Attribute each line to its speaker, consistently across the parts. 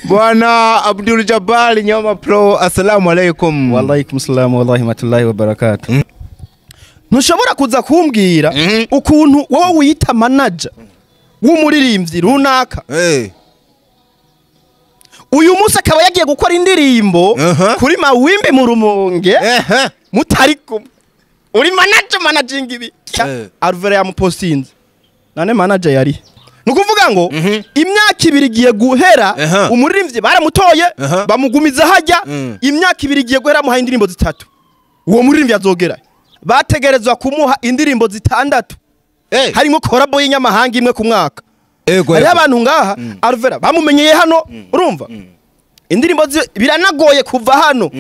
Speaker 1: Bwana Abdul Jabbar Nyama Pro, assalamu alaikum.
Speaker 2: Wa alaikum salam wa rahmatullahi wa barakatuh. Ntushobora kuza kumbwira ukuntu wowe wiyita manager w'umuririmbyi runaka. Uyu munsi akaba yagiye gukora indirimbo kuri Mawimbi mu Rumonge mutari kumwe. Uri manager managing ibi. Alvera yamupostinze. Nane manager yari. Nukuvuga ngo imyaka ibiri igiye guhera umuririmbyi baramutoye bamugumiza hajya imyaka ibiri igiye guhera muha indirimbo zitatu. Uwo muririmbyi azogera. Bategerezwa kumuha indirimbo zitandatu. Harimo collabo y'inyamahanga imwe ku mwaka. Hari abantu ngaha Alvera bamumenyeye hano urumva. Indirimbo biranagoye kuva hano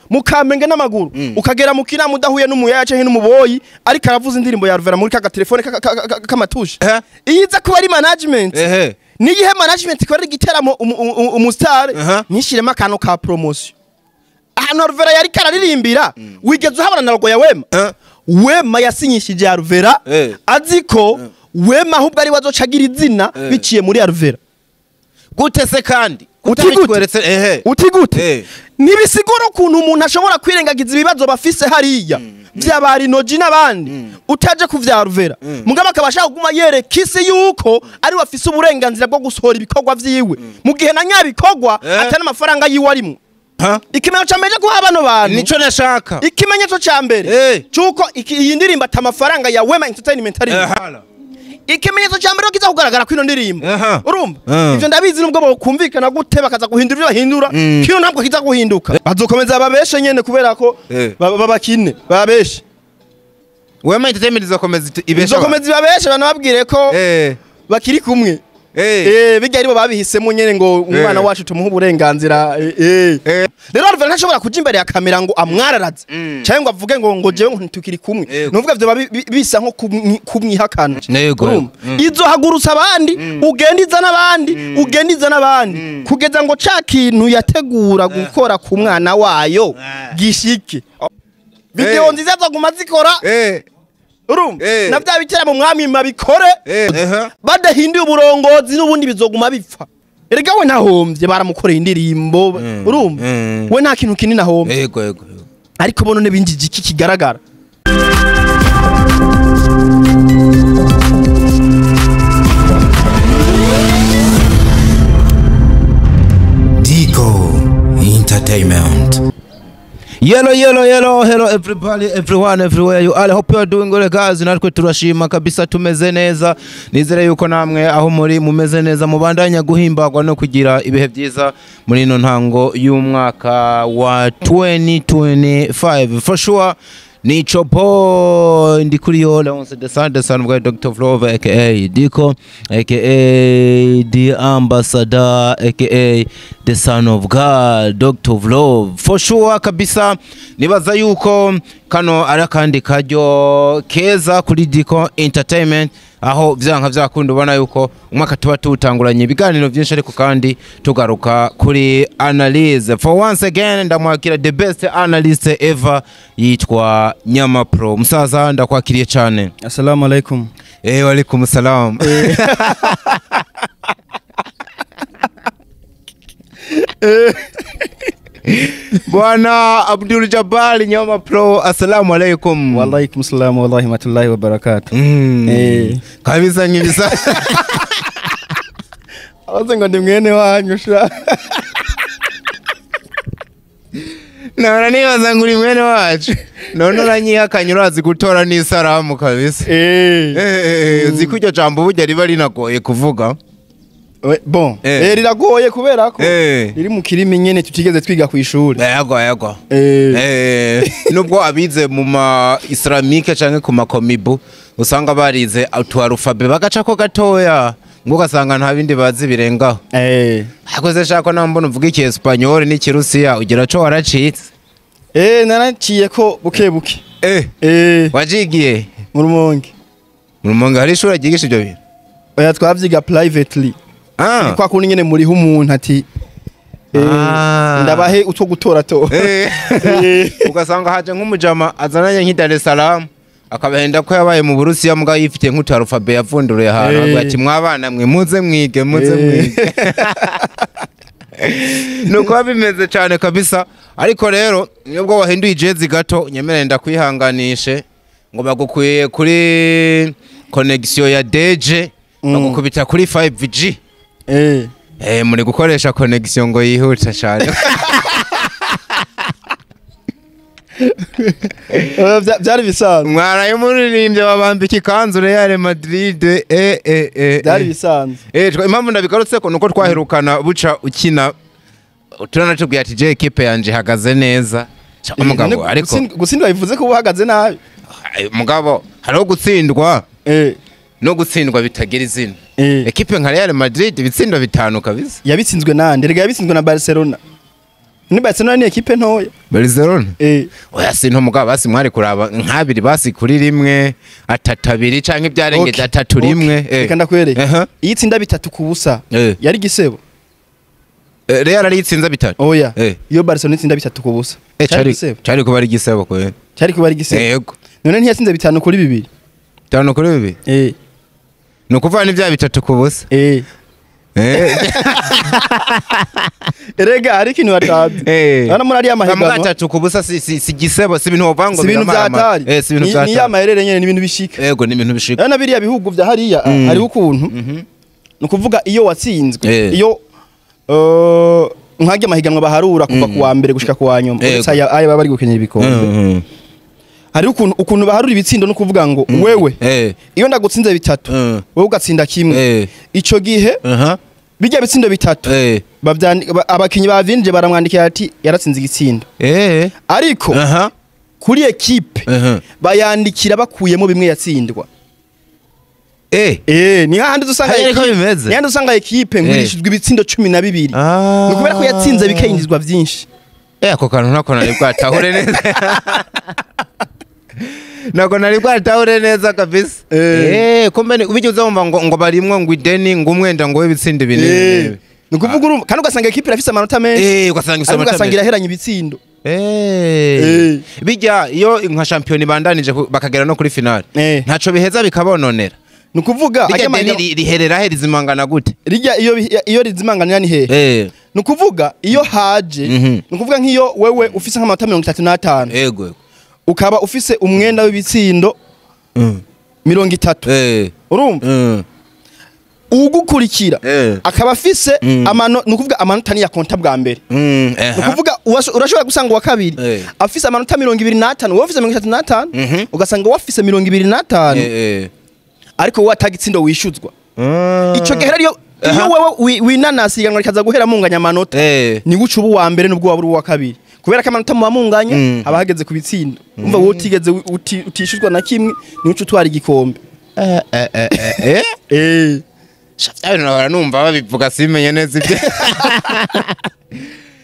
Speaker 2: mu Kamenge n'amaguru ukagera mu Kinama udahuye n'umuyaya canke n'umuboyi ariko aravuza indirimbo ya Alvera muri kaga telefone k'amatushe. Iyiza kuba ari management. Niyihe management ikora igiteramo umustar nishiremo akantu ka promotion. Ahantu Alvera yari kararirimbira wigeze uhabona na logo ya Wema. Wema yasinyishije Alvera aziko Wema ahubwo ari wazocagira izina biciye muri Alvera.
Speaker 1: Gute se kandi?
Speaker 2: Uti gute? Nibisigura ukuntu umuntu ashobora kwirengagiza ibibazo bafise hariya by'abari noji n'abandi utaje kuvya Alvera. Mugabo akabasha kuguma yereka isi yuko ari wafise uburenganzira bwo gusohora ibikorwa vyiwe mu gihe na nyabikorwa atana amafaranga yiwe arimo. Ikimenyetso ca mbere guha bano bantu
Speaker 1: nico nashaka.
Speaker 2: Ikimenyetso ca mbere cuko iyi ndirimbo atamafaranga ya Wema Entertainment arimo. Ikimenyetso ca mbere kiza kugaragara kwino ndirimbo. Urumva? Ivyo ndabizi nubwo bokumvikana gute bakaza guhindura ibyo bahindura, kino ntabwo kiza guhinduka. Bazokomeza babeshe nyene kubera ko babakine, babeshe.
Speaker 1: Wema Entertainment izokomeza ibeshe.
Speaker 2: Izokomeza ibabeshe banababwire ko bakiri kumwe. Bijya aribo babihisemo nyene ngo umwana wacu tumuhe uburenganzira. Rero Alvera ntashobora kuja imbere ya kamera ngo amwararaze cyangwa ngo avuge ngo jewe ntukiri kumwe. Nuvuga ivyo bisa nko kumwihakana. Izo hagurutsa abandi, ugendiza n'abandi, ugendiza n'abandi kugeza ngo ca kintu yategura gukora ku mwana wayo gishike. Video nziza zaguma zikora. Urumva na bya bitera mu mwami mabikore badahinduye uburongozi n'ubundi bizoguma bipfa. Erega we ntahombye baramukoreye indirimbo urumva we nta kintu kinini ahombye.
Speaker 1: Yego yego.
Speaker 2: Ariko bonone binjije iki kigaragara.
Speaker 3: Dico Entertainment.
Speaker 1: Yellow, yellow, yellow, hello everybody, everyone, everywhere you are. Hope you are doing well guys. Natwe turashima kabisa tumeze neza. Nizere yuko namwe aho muri mumeze neza mubandanya guhimbagwa no kugira ibihe byiza muri ino ntango y'umwaka wa 2025. For sure Nicho po ndi kuri yo Leonce de San de San bwa Dr. Flova aka Dico aka the ambassador aka the son of God Dr. Love. For sure kabisa nibaza yuko kano ari kandi kajyo keza kuri Dico Entertainment aho vyanka vyakunda ubona yuko umwaka tuba tutanguranye ibiganiro byinshi ariko kandi tugaruka kuri analyze. For once again ndamwakira the best analyst ever yitwa Nyama Pro. Musaza ndakwakiriye cyane.
Speaker 2: Assalamu alaikum.
Speaker 1: Wa alaikum salam. Bwana Abdul Jabbar Nyama Pro, assalamu alaikum.
Speaker 2: Wa alaikum salam wa rahmatullahi wa barakatuh.
Speaker 1: Kabisa nyibisa.
Speaker 2: Abaze ngo ndi mwene wanyu sha.
Speaker 1: Nahora nibaza ngo uri mwene wacu. None uranyihakanye urazi gutora n'isaramu kabisa. Uzi ko iryo jambo burya riba rinagoye kuvuga.
Speaker 2: Bon, riragoye kubera ko riri mu kirimi nyene tutigeze twiga ku ishuri.
Speaker 1: Yego yego. Nubwo abize mu ma Islamique canke ku makomibu usanga barize utu alphabet bagaca ko gatoya ngo ugasanga nta bindi bazi birengaho. Akoze shako nambona uvuga iki Espagnol n'ikirusiya ugira co waracitse.
Speaker 2: Naraciye ko buke buke.
Speaker 1: Wajigiye
Speaker 2: mu Rumonge.
Speaker 1: Mu Rumonge hari ishuri ryigisha ibyo bintu?
Speaker 2: Oya twavyiga privately. Kwa kundi nyene muriho umuntu ati ndabahe utwo gutora to.
Speaker 1: Ugasanga haje nk'umujama azananye nk'i Dar es Salaam akabahenda ko yabaye mu Burusiya mbwa yifitiye nk'utu alphabet yavunduruye ahantu ati mwabana mwe muze mwige muze mwige. Nuko bimeze cyane kabisa. Ariko rero nubwo wahinduye ijezi gato, nyemerere ndakwihanganishe ngo bagukwiye kuri connection ya DJ, bagukubita kuri 5G. Muri gukoresha connection ngo yihuta cyane.
Speaker 2: Byari bisanzwe.
Speaker 1: Mwaraye muririmbye babambika ikanzu Real Madrid.
Speaker 2: Byari bisanzwe.
Speaker 1: Impamvu ndabigarutse ko nuko twaherukana buca ukina turanatubwiye ati je equipe yanje ihagaze neza. Mugabo ariko
Speaker 2: gutsindwa bivuze ko uhagaze nabi.
Speaker 1: Mugabo hariho gutsindwa no gutsindwa bitagira izina. Equipe nka Real Madrid ibitsindo bitanu kabisa.
Speaker 2: Yabitsinzwe nande? Rega yabitsinzwe na Barcelona. Ni Barcelona ni equipe ntoya.
Speaker 1: Barcelona? Oya sinto mugabo basi mwari kuraba nk'abiri basi kuri rimwe, atatu abiri canke ibyarengeje atatu rimwe.
Speaker 2: Reka ndakwereke. Iyitsinda bitatu ku busa. Yari gisebo.
Speaker 1: Real ari itsinza bitatu.
Speaker 2: Oya. Iyo Barcelona itsinda bitatu ku busa.
Speaker 1: Cari kuba ari gisebo ko.
Speaker 2: Cari kuba ari gisebo.
Speaker 1: Yego.
Speaker 2: None ntiyatsinze bitanu kuri bibiri.
Speaker 1: Bitanu kuri bibiri? Nukuvuga ni bya bitatu ku busa.
Speaker 2: Erega hari ikintu batazi. Hano muri ariya mahiganwa
Speaker 1: atatu ku busa si gisebo, si ibintu bavanga
Speaker 2: ngo ibintu byatari.
Speaker 1: Si ibintu byatari.
Speaker 2: Ni ya maherere nyene, ni ibintu bishika.
Speaker 1: Yego, ni ibintu bishika.
Speaker 2: Hano biriya bihugu bya hariya hariho ukuntu. Nukuvuga iyo watsinzwe, iyo nkajya mahiganwa baharura kuva ku wa mbere gushika ku wa nyuma, uretse aya baba bari gukenyera ibikombe. Hari ukuntu baharura ibitsindo, no kuvuga ngo wewe iyo ndagutsinze bitatu, wewe ugatsinda kimwe, ico gihe bijya bitsindo bitatu abakinyi bavinje baramwandikira ati yaratsinze igitsindo. Ariko kuri equipe bayandikira bakuyemo bimwe yatsindwa. Ni hahandi usanga
Speaker 1: equipe,
Speaker 2: ni hahandi usanga equipe ngurishijwe ibitsindo 12. Ni kubera ko yatsinze bikayinjizwa byinshi.
Speaker 1: Ako kantu ntako nari bwatahure neza. Nako nari bwatahure neza kabisa. Kumbe ubigeze wumva ngo barimwo ngo ideni ngo umwenda ngo w'ibitsindi binini.
Speaker 2: Ni kuvuga urumva kandi ugasanga equipe irafise amanota menshi.
Speaker 1: Ugasanga ifise amanota menshi.
Speaker 2: Ugasanga iraheranye ibitsindo.
Speaker 1: Bijya iyo nka champion bandanije bakagera no kuri finale. Ntaco biheza bikabononera.
Speaker 2: Ni kuvuga
Speaker 1: ajya riherera he rizimangana gute?
Speaker 2: Rijya iyo rizimanganira ni hehe? Ni kuvuga iyo haje, ni kuvuga nk'iyo wewe ufise nk'amanota 35.
Speaker 1: Yego.
Speaker 2: Ukaba ufise umwenda w'ibitsindo 30. Urumva? Ugukurikira akaba afise ni kuvuga amanota ni ya konta bwa mbere. Ni kuvuga urashobora gusanga wa kabiri afise amanota 25, wowe ufise 35, ugasanga wafise 25. Ariko wowe atagitsindo wishuzwa. Ico gihe rero iyo wewe winanasi iganwa rikaza guhera munganya amanota, ni guca ubu wa mbere nubwo waburi uwa kabiri. Kubera ko amanota muba munganya aba hageze ku bitsindo. Umva wowe utigeze utishuzwa na kimwe, ni uca utwara igikombe.
Speaker 1: Shavya nahora numva babivuga simenye neza ibyo.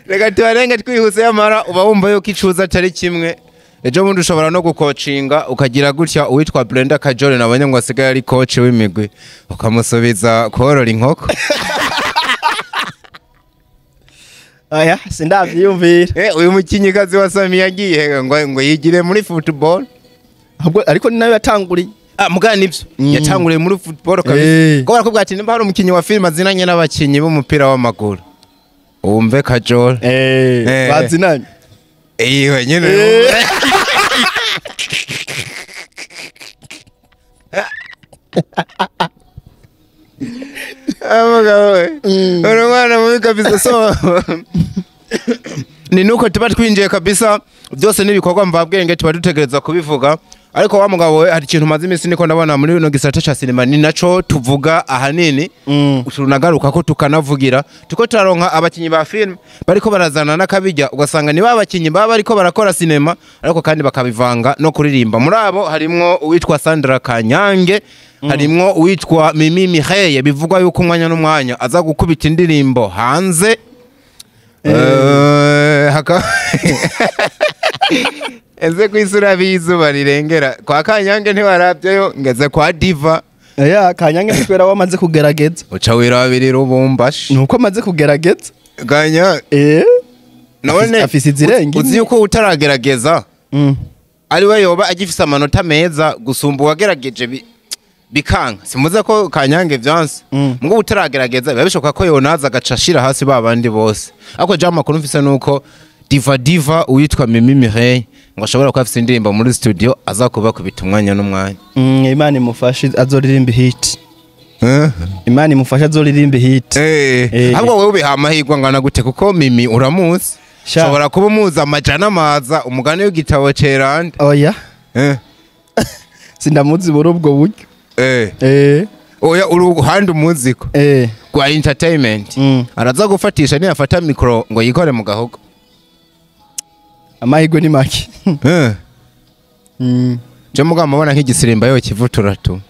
Speaker 1: Reka tubarenge twihuse yamara uba wumva yuko icuza atari kimwe. Ejo bundi ushobora no gukocinga ukagira gutya uwitwa Brenda Kajole nabonye ngo asigaye ari coach w'imigwi, ukamusubiza korora inkoko.
Speaker 2: Aya sindavyiyumvira.
Speaker 1: Uyu mukinyikazi wa Sami yagiye ngo yigire muri football.
Speaker 2: Ahubwo ariko ni nayo yatanguriye.
Speaker 1: Mugana nivyo yatanguriye muri football kabisa. Ko barakubwira ati nimba hari umukinyi wa film azinanye n'abakinyi b'umupira w'amaguru, umve Kajole.
Speaker 2: Bazinanye.
Speaker 1: Iwe nyene. Amugabo uri umwana mubi kabisa. So ni nuko tuba twinjiye kabisa, byose n'ibikorwa mvabwenge tuba dutegereza kubivuga. Ariko wa mugabo we hari ikintu maze iminsi niko ndabona muri bino gisata ca cinema, ni naco tuvuga ahanini, tunagaruka ko tukanavugira tuko turaronka abakinyi ba film bariko barazana n'akabijya, ugasanga ni babakinyi baba bariko barakora cinema ariko kandi bakabivanga no kuririmba. Muri abo harimwo uwitwa Sandra Kanyange, harimwo uwitwa Mimi Miheye, bivugwa yuko umwanya n'umwanya aza gukubita indirimbo hanze. Eze kwisura bizuba rirengera kwa Kanyange ntiwarabyeyo, ngeze kwa Diva.
Speaker 2: Ya Kanyange nikwera wamaze kugerageza.
Speaker 1: Uca wirabirira ubumbashi.
Speaker 2: Nuko amaze kugerageza.
Speaker 1: Kanya none
Speaker 2: afise izirenga.
Speaker 1: Uzi yuko utaragerageza ari we yoba agifise amanota meza gusumba uwagerageje Bikanka simuze ko Kanyange vyanse mugo utaragerageza biba bishoboka ko yonaza agaca ashira hasi ba bandi bose. Ariko je amakuru mfise nuko Diva Diva uwitwa Mimi Mireille ngo ashobora kuba afise indirimbo muri studio azakuba kubita umwanya n'umwanya.
Speaker 2: Imana imufashe azoririmba hit. Imana imufashe azoririmba hit.
Speaker 1: Ahubwo wewe ubiha amahirwe angana gute kuko Mimi uramuzi? Ushobora kuba umuzi amajana amaza umugani w'igitabo cerande.
Speaker 2: Oya. Sindamuzi muri ubwo buryo.
Speaker 1: Oya uruhande umuziko kwa entertainment araza gufatisha ni afata micro ngo yikore mu gahogo.
Speaker 2: Amahirwe ni make.
Speaker 1: Je muga mabona nk'igisirimba yo kivutura tu.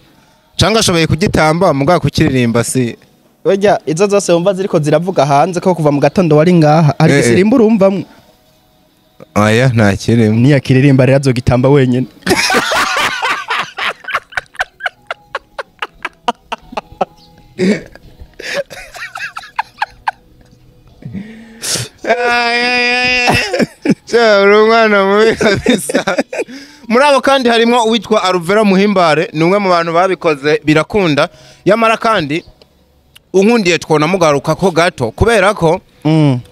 Speaker 1: Canga ashoboye kugitamba muga kukiririmba si.
Speaker 2: Oya izo zose wumva ziriko ziravuga hanze ko kuva mu gatondo wari ngaha hari igisirimba urumvamwe.
Speaker 1: Oya nta kirimo.
Speaker 2: Niya kiririmba rero azogitamba wenyene.
Speaker 1: Uri umwana mubi kabisa. Muri abo kandi harimo uwitwa Alvera Muhimbare, ni umwe mu bantu babikoze birakunda. Yamara kandi unkundiye twona mugaruka ko gato kubera ko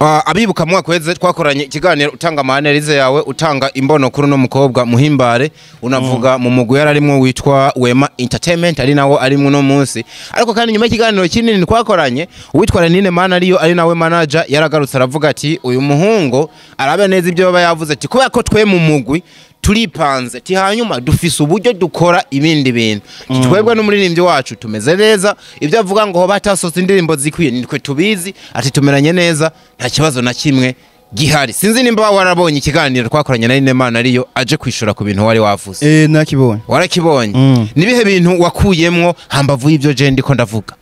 Speaker 1: abibuka mu mwaka weze twakoranye ikiganiro utanga amaanalize yawe, utanga imbono kuri no mukobwa Muhimbare, unavuga mu mugwi yararimwo witwa Wema Entertainment ari nawo ari muno munsi. Ariko kandi nyuma y'ikiganiro kinini twakoranye uwitwa Renine Mana ariyo ari nawe manager yaragarutse aravuga ati uyu muhungu arabe neza ibyo baba yavuze ati kubera ko twe mu mugwi turipanze ti hanyuma dufise uburyo dukora ibindi bintu. Twebwe n'umuririmbyi wacu tumeze neza, ibyo avuga ngo batasose indirimbo zikwiye nitwe tubizi, ati tumeranye neza nta kibazo na kimwe gihari. Sinzi nimba warabonye ikiganiro twakoranye na Inemana ariyo aje kwishura ku bintu wari wavuze.
Speaker 2: Nakibonye.
Speaker 1: Warakibonye. Nibihe bintu wakuyemwo hambavu y'ibyo je ndiko ndavuga?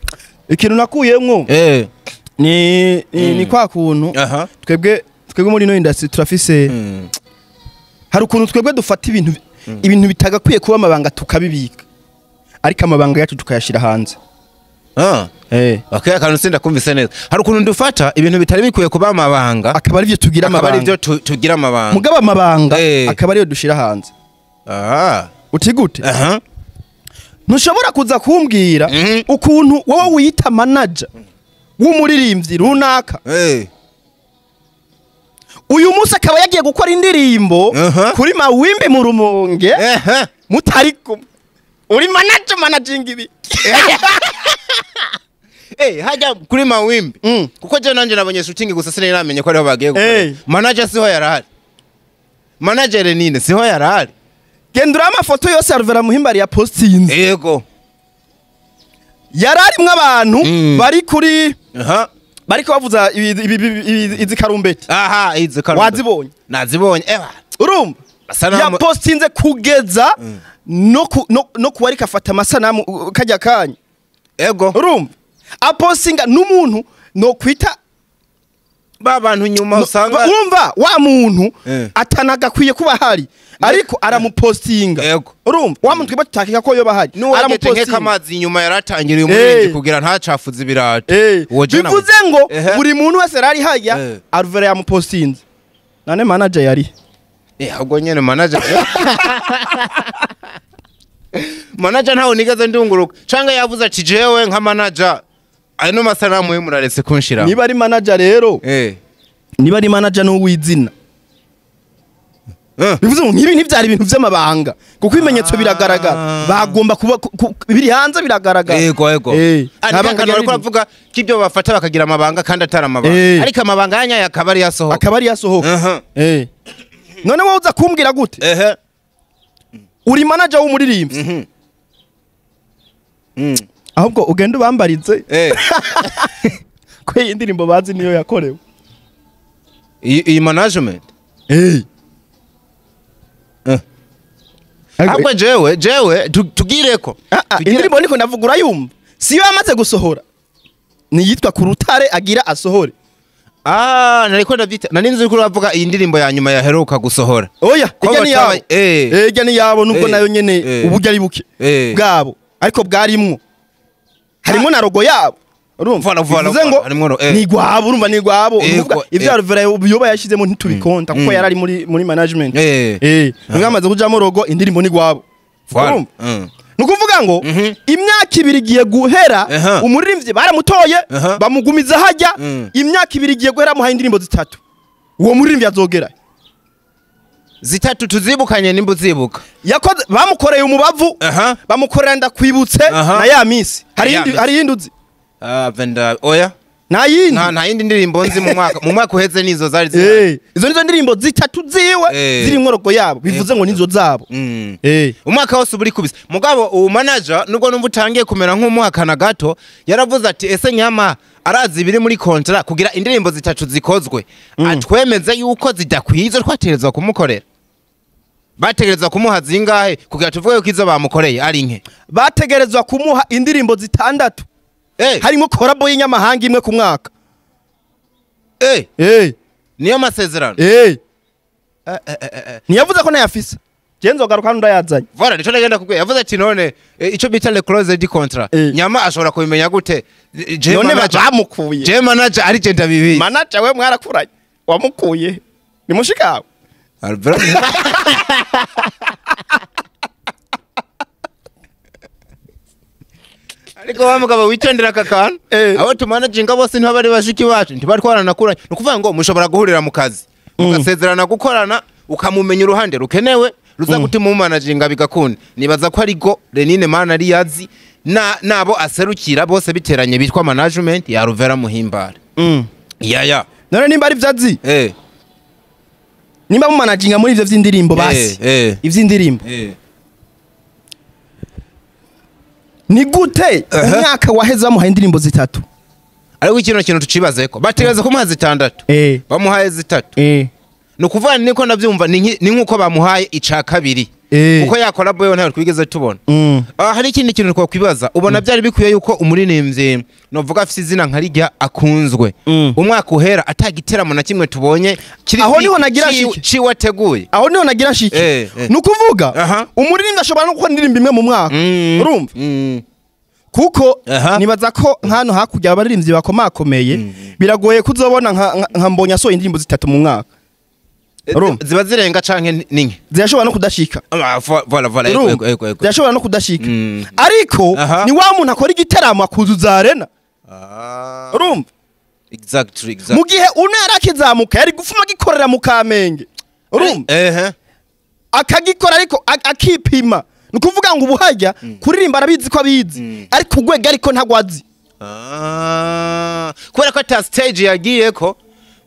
Speaker 2: Ikintu nakuyemwo ni kwa kuntu twebwe muri no industry turafise hari ukuntu twebwe dufata ibintu bitagakwiye kuba amabanga tukabibika ariko amabanga yacu tukayashira hanze.
Speaker 1: Okay, akantu sinda kumvise neza. Hari ukuntu dufata ibintu bitari bikwiye kuba amabanga
Speaker 2: akaba ari byo tugira amabanga.
Speaker 1: Akaba ari byo tugira amabanga.
Speaker 2: Mugaba amabanga akaba ariyo dushira hanze. Uti gute? Ntushobora kuza kumbwira ukuntu wowe wiyita manager w'umuririmbyi runaka. Uyu munsi akaba yagiye gukora indirimbo kuri Mawimbi mu Rumonge mutari kumwe. Uri manager managing ibi.
Speaker 1: Hajya kuri Mawimbi. Kuko je nanje nabonye shooting gusa sinari ko ariho bagiye gukora. Manager siho yarahari. Manager Renine siho yarahari.
Speaker 2: Gendura amafoto yose Alvera Muhimbare ya postinze.
Speaker 1: Yego.
Speaker 2: Yararimwe abantu bari kuri bariko bavuza izi karumbeti.
Speaker 1: Izi karumbeti.
Speaker 2: Wazibonye?
Speaker 1: Nazibonye.
Speaker 2: Urumva? Ya postinze kugeza no kuwarika afata amasanamu kajya kanya.
Speaker 1: Ego.
Speaker 2: Urumva? Apostinga n'umuntu no kwita
Speaker 1: ba bantu nyuma usanga
Speaker 2: urumva wa muntu atanagakwiye kuba hari ariko aramupostinga. Urumva wa muntu twiba ko yoba hari
Speaker 1: aramupostinga amazi nyuma yaratangiriye umurenge kugira ntacafuze ibirato.
Speaker 2: Bivuze ngo buri muntu wese rari hajya Alvera yamupostinze. Nane manager yari
Speaker 1: ahubwo nyene manager manager ntawe nigeze ndunguruka canga yavuze ati jewe nka manager ayo masanamu yo muraretse kunshira.
Speaker 2: Niba ari manager rero niba ari manager n'uwizina bivuze ngo nkibi ntivyari ibintu vy'amabanga kuko ibimenyetso biragaragara bagomba kuba biri hanze biragaragara.
Speaker 1: Yego yego. Ariko bariko bavuga kibyo bafata bakagira amabanga kandi atari amabanga ariko amabanga yanyaye akaba ari yasohoka.
Speaker 2: Akaba ari yasohoka. None wowe uza kumbwira gute? Uri manager w'umuririmbyi. Ahubwo ugenda ubambarize ko iyi ndirimbo bazi niyo yakorewe.
Speaker 1: Iyi management. Ahubwo jewe tugireko.
Speaker 2: Indirimbo niko ndavuga urayumva. Siyo yamaze gusohora. Ni yitwa ku rutare agira asohore.
Speaker 1: Nariko ndavyita. Nari nzi ko uravuga iyi ndirimbo ya nyuma yaheruka gusohora.
Speaker 2: Oya, ijya ni yabo. Ijya ni yabo nubwo nayo nyene uburyo ari buke bwabo. Ariko bwarimwo. Harimo na rogo yabo. Urumva bivuze ngo ni gwabo, urumva ni gwabo. Ivyo Alvera yoba yashizemo ntitubikonta kuko yarari muri management. Mwamaze kujamo rogo indirimbo ni gwabo. Urumva? Nukuvuga ngo imyaka ibiri igiye guhera umuririmbyi baramutoye bamugumiza hajya imyaka ibiri igiye guhera muhaye indirimbo zitatu uwo muririmbyi azogera
Speaker 1: zitatu tuzibukanye nimba uzibuka
Speaker 2: yakoze bamukoreye umubavu bamukorera ndakwibutse na ya minsi hari yindi uzi
Speaker 1: venda oya
Speaker 2: nta yindi
Speaker 1: nta yindi ndirimbo nzi mu mwaka uheze nizo zari zihari
Speaker 2: izo nizo ndirimbo zitatu ziwe ziri mworogo yabo bivuze ngo nizo zabo
Speaker 1: umwaka wose uburi kubisa mugabo uwo manager nubwo numva utangiye kumera nk'umuhakana gato yaravuze ati ese nyama arazi biri muri contrat kugira indirimbo zitatu zikozwe atwemeze yuko zidakwiye izo twategerezwa kumukorera bategerezwa kumuha zingahe kugira tuvuge ko izo bamukoreye ari nke
Speaker 2: bategerezwa kumuha indirimbo zitandatu harimo korabo y'inyamahanga imwe ku mwaka
Speaker 1: niyo masezerano
Speaker 2: ntiyavuze ko ntayafise je nzogaruka hano ndayazanye
Speaker 1: voilà nico ndagenda kubwira yavuze ati none ico bita le clause du contrat nyama ashobora kubimenya gute
Speaker 2: none bamukuye
Speaker 1: je manager ari je ndabibi
Speaker 2: manager we mwarakuranye wamukuye ni mushikawe
Speaker 1: ariko wa mugabo witondera aka kantu abo tumanaginga bose ntiba bari bashiki bacu ntibari twaranakuranye ni ukuvuga ngo mushobora guhurira mu kazi mugasezerana gukorana ukamumenya uruhande rukenewe ruza gutuma umumanaginga bigakunda nibaza ko ariko Lenine mana ari yazi nabo aserukira bose biteranye bitwa management ya Ruvera Muhimbare ya
Speaker 2: none nimba ari vyazi nimba mumanaginga muri ivyo vy'indirimbo basi ivy'indirimbo ni gute umwaka waheze bamuhaye indirimbo zitatu
Speaker 1: ariko ikintu kintu tucibazeko bategereza kumuha zitandatu bamuhaye zitatu ni ukuvuga niko ndabyumva ni nkuko bamuhaye ica kabiri kuko yakora boyo ntayo twigeze tubona hari ikindi kintu twakwibaza ubona byari bikwiye yuko umuririmbyi novuga afise izina nka rijya akunzwe umwaka uhera atagiteramo na kimwe tubonye kiri
Speaker 2: aho niho nagira shike
Speaker 1: ciwateguye
Speaker 2: aho niho nagira shike nukuvuga umuririmbyi ashobora no gukora indirimbo imwe mu mwaka urumva kuko nibaza ko nkano hakurya abaririmbyi bakomakomeye biragoye kuzobona nka Mbonyi asohoye indirimbo zitatu mu mwaka
Speaker 1: ziba zirenga canke ninke
Speaker 2: zirashobora no kudashika
Speaker 1: voilà voilà ego
Speaker 2: zirashobora no kudashika ariko ni wa muntu akora igiteramo akuzuza arena urumva
Speaker 1: exactly
Speaker 2: mu gihe uno yarakizamuka yari gufuma gikorera mu Kamenge urumva akagikora ariko akipima ni ukuvuga ngo ubuhajya kuririmba arabizi ko abizi ariko ugwega ariko ntagwazi
Speaker 1: kubera ko ata stage yagiyeko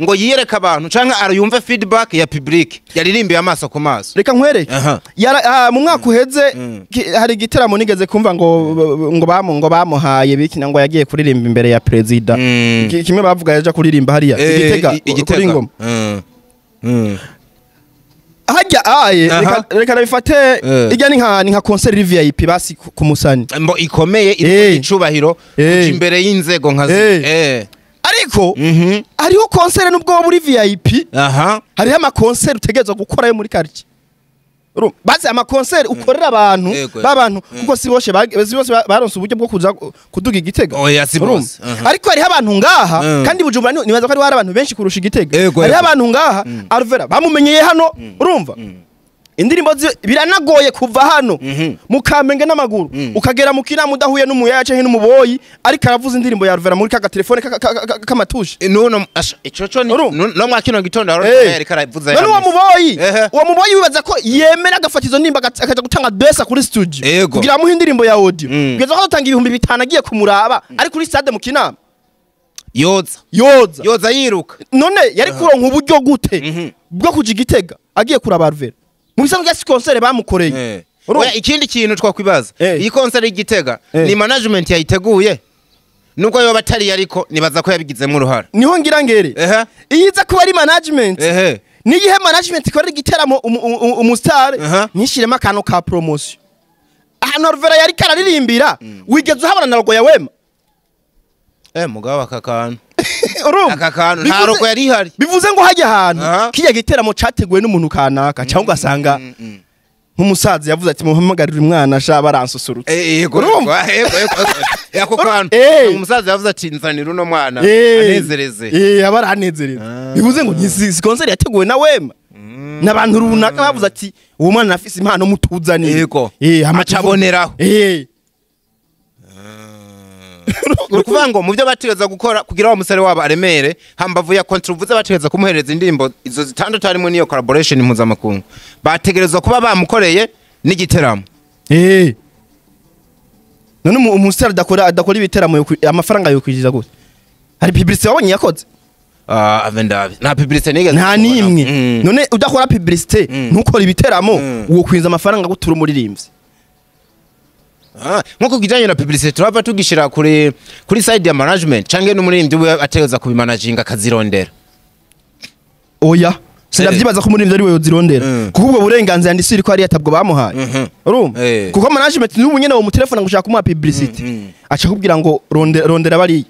Speaker 1: ngo yiyereka abantu canke arayumve feedback ya public yaririmbiye amaso ku maso
Speaker 2: reka nkwereke mu mwaka uheze hari igiteramo nigeze kumva ngo bamuhaye bikina ngo yagiye kuririmba imbere ya president kimwe bavuga yaje kuririmba hariya igitega kuri ngoma hajya aye reka nabifate ijya ni nka concert VIP basi ku Musani
Speaker 1: mbo ikomeye icubahiro imbere y'inzego nka
Speaker 2: ariko hariho concert nubwo muri VIP hariho ama concert utegerezwa gukora yo muri quartier bazi ama concert ukorera abantu babantu kuko si bose baronse uburyo bwo kuza kuduga igitega ariko hariho abantu ngaha kandi Bujumbura nibaza ko hari abantu benshi kurusha igitega hariho abantu ngaha Alvera bamumenyeye hano urumva indirimbo biranagoye kuva hano mu Kamenge n'amaguru ukagera mu Kinama udahuye n'umuyaya canke n'umuboyi ariko aravuza indirimbo ya Alvera muri kaga telefone k'amatushe
Speaker 1: nuno ico co no mwa kino gitondo ariko aravuza
Speaker 2: none uwo muboyi wibaza ko yemera agafata izo ndirimbo akaja gutanga desa kuri studio kugira amuhe indirimbo ya audio kugeza ko atanga 5000 agiye kumuraba ari kuri stade mu Kinama yoza yiruka none yari kuronka uburyo gute bwo kuja igitega agiye kuraba Alvera mu bisanzwe si concert bamukoreye
Speaker 1: oya ikindi kintu twakwibaza iyi concert y'igitega ni management yayiteguye nubwo yoba batari ariko nibaza ko yabigizemo uruhara
Speaker 2: niho ngira ngere iyiza kuba ari management niyihe management ikorera igiteramo umustar nishiremo akantu ka promotion ahantu Alvera yari kararirimbira wigeze uhabona na logo ya Wema
Speaker 1: mugabo aka kantu aka kantu nta logo yari ihari
Speaker 2: bivuze ngo hajya ahantu kijya giteramo categuwe n'umuntu kanaka cyangwa ugasanga nk'umusaza yavuze ati muhamagarire umwana sha baransusurutse
Speaker 1: yego yako kantu umusaza yavuze ati nzanira uno mwana anezereze
Speaker 2: abaranezereze bivuze ngo ni concert yateguwe na Wema N'abantu runaka bavuze ati uwo mwana afise impano mutuzaniye.
Speaker 1: Yego. Acaboneraho. Ukuvuga ngo mu byo bategeza gukora kugira wa musare wabo aremere, hambavu ya controversy bategeza kumuhereza indirimbo izo zitandatu harimo niyo collaboration mpuzamakungu, bategerezwa kuba bamukoreye n'igiteramo.
Speaker 2: None umusare adakora ibiteramo amafaranga yo kwijiza gute? Hari publicité wabonye yakoze?
Speaker 1: Avendabi nta publicité nigeze
Speaker 2: nta nimwe. None udakora publicité ntukora ibiteramo uwo kwinza amafaranga gutura umuririmbyi.
Speaker 1: Nkuko kijanye na publicité turava tugishira kuri side ya management canke n'umuririmbyi we ategeza kubimanaginga akazirondera.
Speaker 2: Oya, sinavyibaza ko umuririmbyi ari we yozirondera, kuko ubwo burenganzira ndisiri ko ari yatabwo bamuhaye. Urumva? Kuko management n'ubu nyene wo mu telefone ngo ushaka kumuha publicité, aca kubwira ngo rondera bari.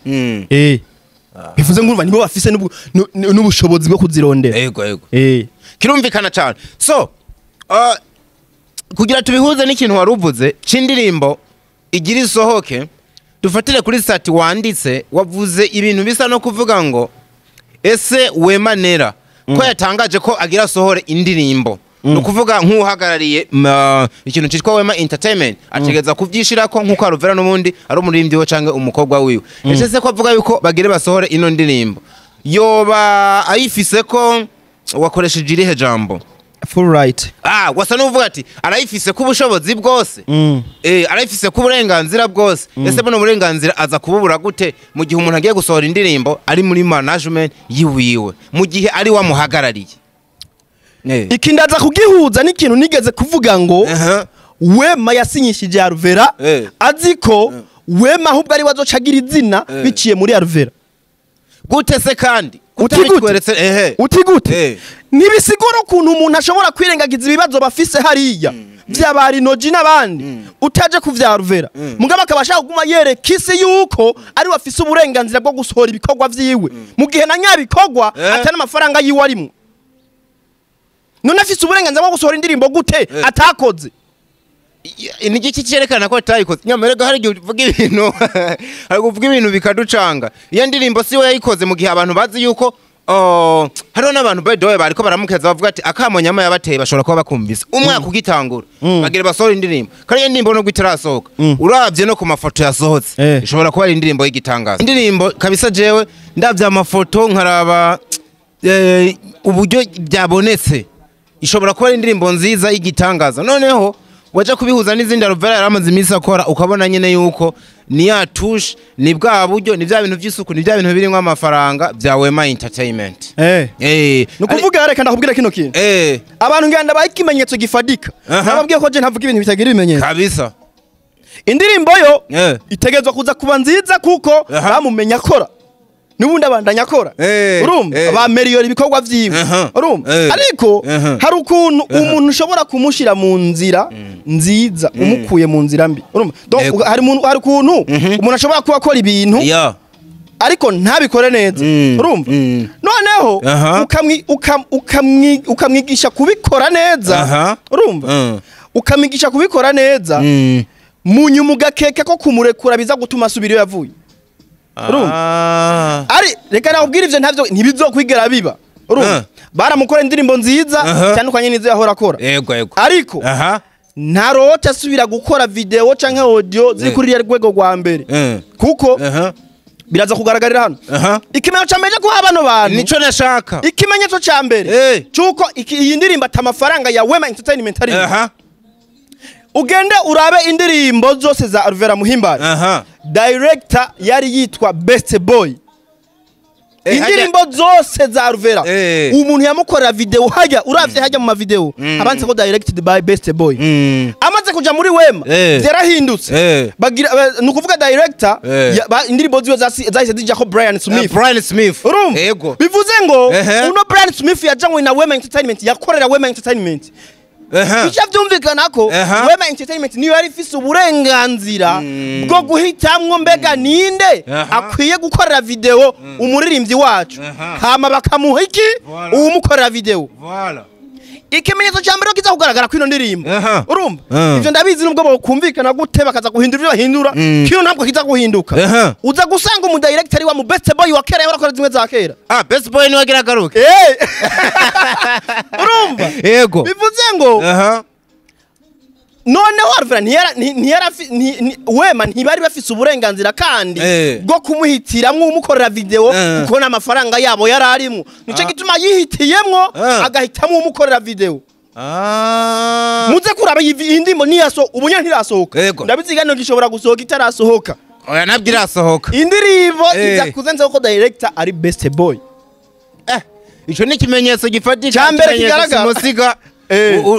Speaker 2: Bivuze ngo urumva nibo bafise n'ubushobozi bwo kuzirondera.
Speaker 1: Yego yego. Kirumvikana cyane. So kugira tubihuze n'ikintu waruvuze c'indirimbo igira isohoke, dufatire kuri sati wanditse wavuze ibintu bisa no kuvuga ngo ese Wema Nera ko yatangaje ko agira sohore indirimbo, nukuvuga nk'uhagarariye ikintu cyitwa Wema Entertainment ategeza kuvyishirako nkuko Alvera n'ubundi ari umuririmbyi we canke umukobwa wiwe. Ese se ko avuga yuko bagire basohore ino ndirimbo yoba ayifise ko wakoresheje irihe jambo?
Speaker 2: Full right.
Speaker 1: Wasa n'uvuga ati arayifise ku bushobozi bwose. Arayifise ku burenganzira bwose. Ese buno burenganzira aza kububura gute mu gihe umuntu agiye gusohora indirimbo ari muri management yiwiwe, mu gihe ari wamuhagarariye?
Speaker 2: Iki ndaza kugihuza n'ikintu nigeze kuvuga ngo Wema yasinyishije Alvera azi ko Wema ahubwo ari wazocagira izina biciye muri Alvera.
Speaker 1: Gute se kandi?
Speaker 2: Uti gute? Nibisigura ukuntu umuntu ashobora kwirengagiza ibibazo bafise hariya by'abari noji n'abandi utaje kuvya Alvera, mugabo akabasha kuguma yereka isi yuko ari wafise uburenganzira bwo gusohora ibikorwa vyiwe mu gihe na nyabikorwa atana amafaranga yiwe arimo. None afise uburenganzira bwo gusohora indirimbo gute atakoze?
Speaker 1: Ni iki cyerekana ko atayikoze? Nyamara hari igihe uvuga ibintu hari kuvuga ibintu bikaducanga. Iyo ndirimbo si we yayikoze mu gihe abantu bazi yuko hariho n'abantu by the way bariko baramukeza bavuga ati akamo nyama yabateye bashobora kuba bakumvise umwaka ugitangura bagira basohora indirimbo, kandi iyo ndirimbo nubwo itarasohoka uravye no ku mafoto yasohotse ishobora kuba ari indirimbo y'igitangaza. Indirimbo kabisa jewe ndavye amafoto nkaraba uburyo byabonetse ishobora kuba ari indirimbo nziza y'igitangaza. Noneho waje kubihuza n'izindi Alvera yaramaze iminsi akora ukabona nyene yuko ni ya touche, ni bwa buryo, ni bya bintu by'isuku, ni bya bintu birimo amafaranga bya Wema Entertainment.
Speaker 2: Nukuvuga reka ndakubwira kino kintu. Abantu nganda baye ikimenyetso gifadika. Nababwiye ko je ntavuga ibintu bitagira ibimenyetso.
Speaker 1: Kabisa.
Speaker 2: Indirimbo yo itegezwa kuza kuba nziza kuko bamumenya akora. Nubundi abandanya akora. Urumva bameriyora ibikorwa vyiwe. Urumva ariko hari ukuntu umuntu ushobora kumushira mu nzira nziza umukuye mu nzira mbi. Urumva donc hari umuntu hari ukuntu umuntu ashobora kuba akora ibintu ariko ntabikore neza. Urumva noneho ukamwigisha kubikora neza. Urumva ukamwigisha kubikora neza munyuma ugakeka ko kumurekura biza gutuma asubira iyo yavuye. Urumva ari reka nakubwira ivyo ntavyo ntibizokwigera biba. Urumva baramukora indirimbo nziza cyandukanye n'izo yahora akora.
Speaker 1: Yego yego.
Speaker 2: Ariko ntarota asubira gukora video canke audio ziri kuri rwego rwa mbere kuko biraza kugaragarira hano. Ikimenyetso ca mbere ko abano bantu
Speaker 1: nico nashaka.
Speaker 2: Ikimenyetso ca mbere cuko iyi ndirimbo atamafaranga ya Wema Entertainment ari. Ugende urabe indirimbo zose za Alvera Muhimbare. Director yari yitwa Best Boy. Indirimbo zose za Alvera umuntu yamukorera video hajya uravye hajya mu ma video abanze ko directed by Best Boy. Amaze kuja muri Wema byarahindutse bagira nukuvuga director indirimbo ziwe zahise zija ko Brian Smith.
Speaker 1: Brian Smith.
Speaker 2: Yego. Bivuze ngo uno Brian Smith yajanywe na Wema Entertainment yakorera Wema Entertainment. Bica vyumvikana ko Wema Entertainment niyo yari ifise uburenganzira bwo guhitamwo mbega ninde akwiye gukorera video umuririmbyi wacu, hama bakamuha iki uwumukorera video. Ikimenyetso cya mbere kiza kugaragara kwino ndirimbo, urumva ivyo ndabizi, nubwo bokumvikana gute bakaza guhindura ivyo bahindura, kino ntabwo kiza guhinduka. Uza gusanga umu director wa mu Best Boy wa kera yahora akora zimwe za kera.
Speaker 1: Ah, Best Boy niwe agira agaruke.
Speaker 2: Urumva?
Speaker 1: Yego.
Speaker 2: Bivuze ngo noneho Alvera Wema ntibari bafise uburenganzira kandi bwo kumuhitiramwo umukorera video, kuko n'amafaranga yabo yari arimwo. Nico gituma yihitiyemwo agahitamwo umukorera video. Muze kuraba iyi ndimo niyaso ubu nyene ntirasohoka. Ndabizi gishobora gusohoka itarasohoka.
Speaker 1: Oya, nabwo irasohoka.
Speaker 2: Indirimbo iza kuzenza ko director ari Best Boy.
Speaker 1: Ico ni ikimenyetso gifatika
Speaker 2: cya mbere kigaragara
Speaker 1: musiga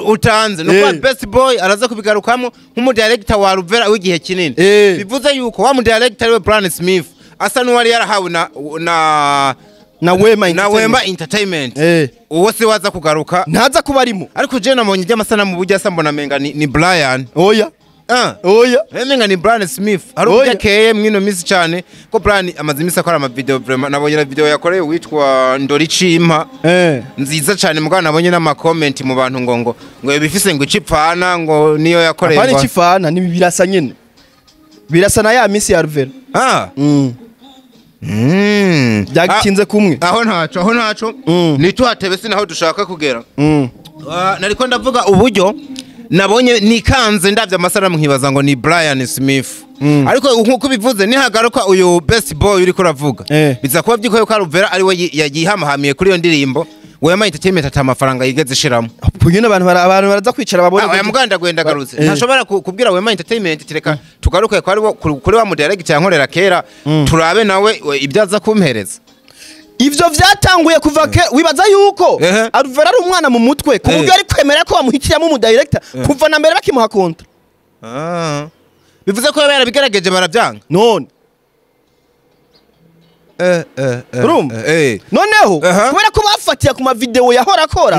Speaker 1: utanze nuko Best Boy araza kubigarukamo nk'umu director wa Alvera w'igihe kinini. Bivuze yuko wa mu director we Brian Smith asa n'uwari yarahawe na Wema Entertainment. Uwo se waza kugaruka
Speaker 2: ntaza kuba arimo.
Speaker 1: Ariko je nabonye ry'amasanamu burya asa mbona menga ni Brian.
Speaker 2: Oya. Oya.
Speaker 1: Menga ni Brian Smith. Hari ubyakeye mwino misi cyane ko Brian amaze imisi akora ama video vraiment. Nabonye na video yakoreye witwa Ndoricimpa. Nziza cyane, mugabo nabonye n'ama comment mu bantu ngo bifise ngo icipfana ngo niyo yakoreye.
Speaker 2: Apana icipfana, ni birasa nyene. Birasa na ya misi ya Alvera. Byagitinze kumwe.
Speaker 1: Aho ntaco. Nituhatebe sinaho dushaka kugera. Nariko ndavuga uburyo nabonye nikanze ndavye amasanamu nkibaza ngo ni Brian Smith. Ariko nkuko bivuze nihagaruka uyu Best Boy uriko uravuga, biza kuba byiko yuko Alvera ari we yagihamahamiye kuri iyo ndirimbo. Wema Entertainment ata amafaranga yigeze ishiramo.
Speaker 2: Nyine abantu baraza kwicara babone.
Speaker 1: Oya, muganda gwenda garutse. Ntashobora kubwira Wema Entertainment tireka tugaruke kuri wa mu director yankorera kera, turabe nawe ibyaza kumpereza.
Speaker 2: Ivyo vyatanguye kuva kera. Wibaza yuko Alvera ari umwana mu mutwe ku buryo ari kwemera ko bamuhitiramo umu director kuva na mbere bakimuha kontra.
Speaker 1: Bivuze ko yarabigerageje barabyanga.
Speaker 2: None noneho kubera ko bafatiye ku ma video yahora akora,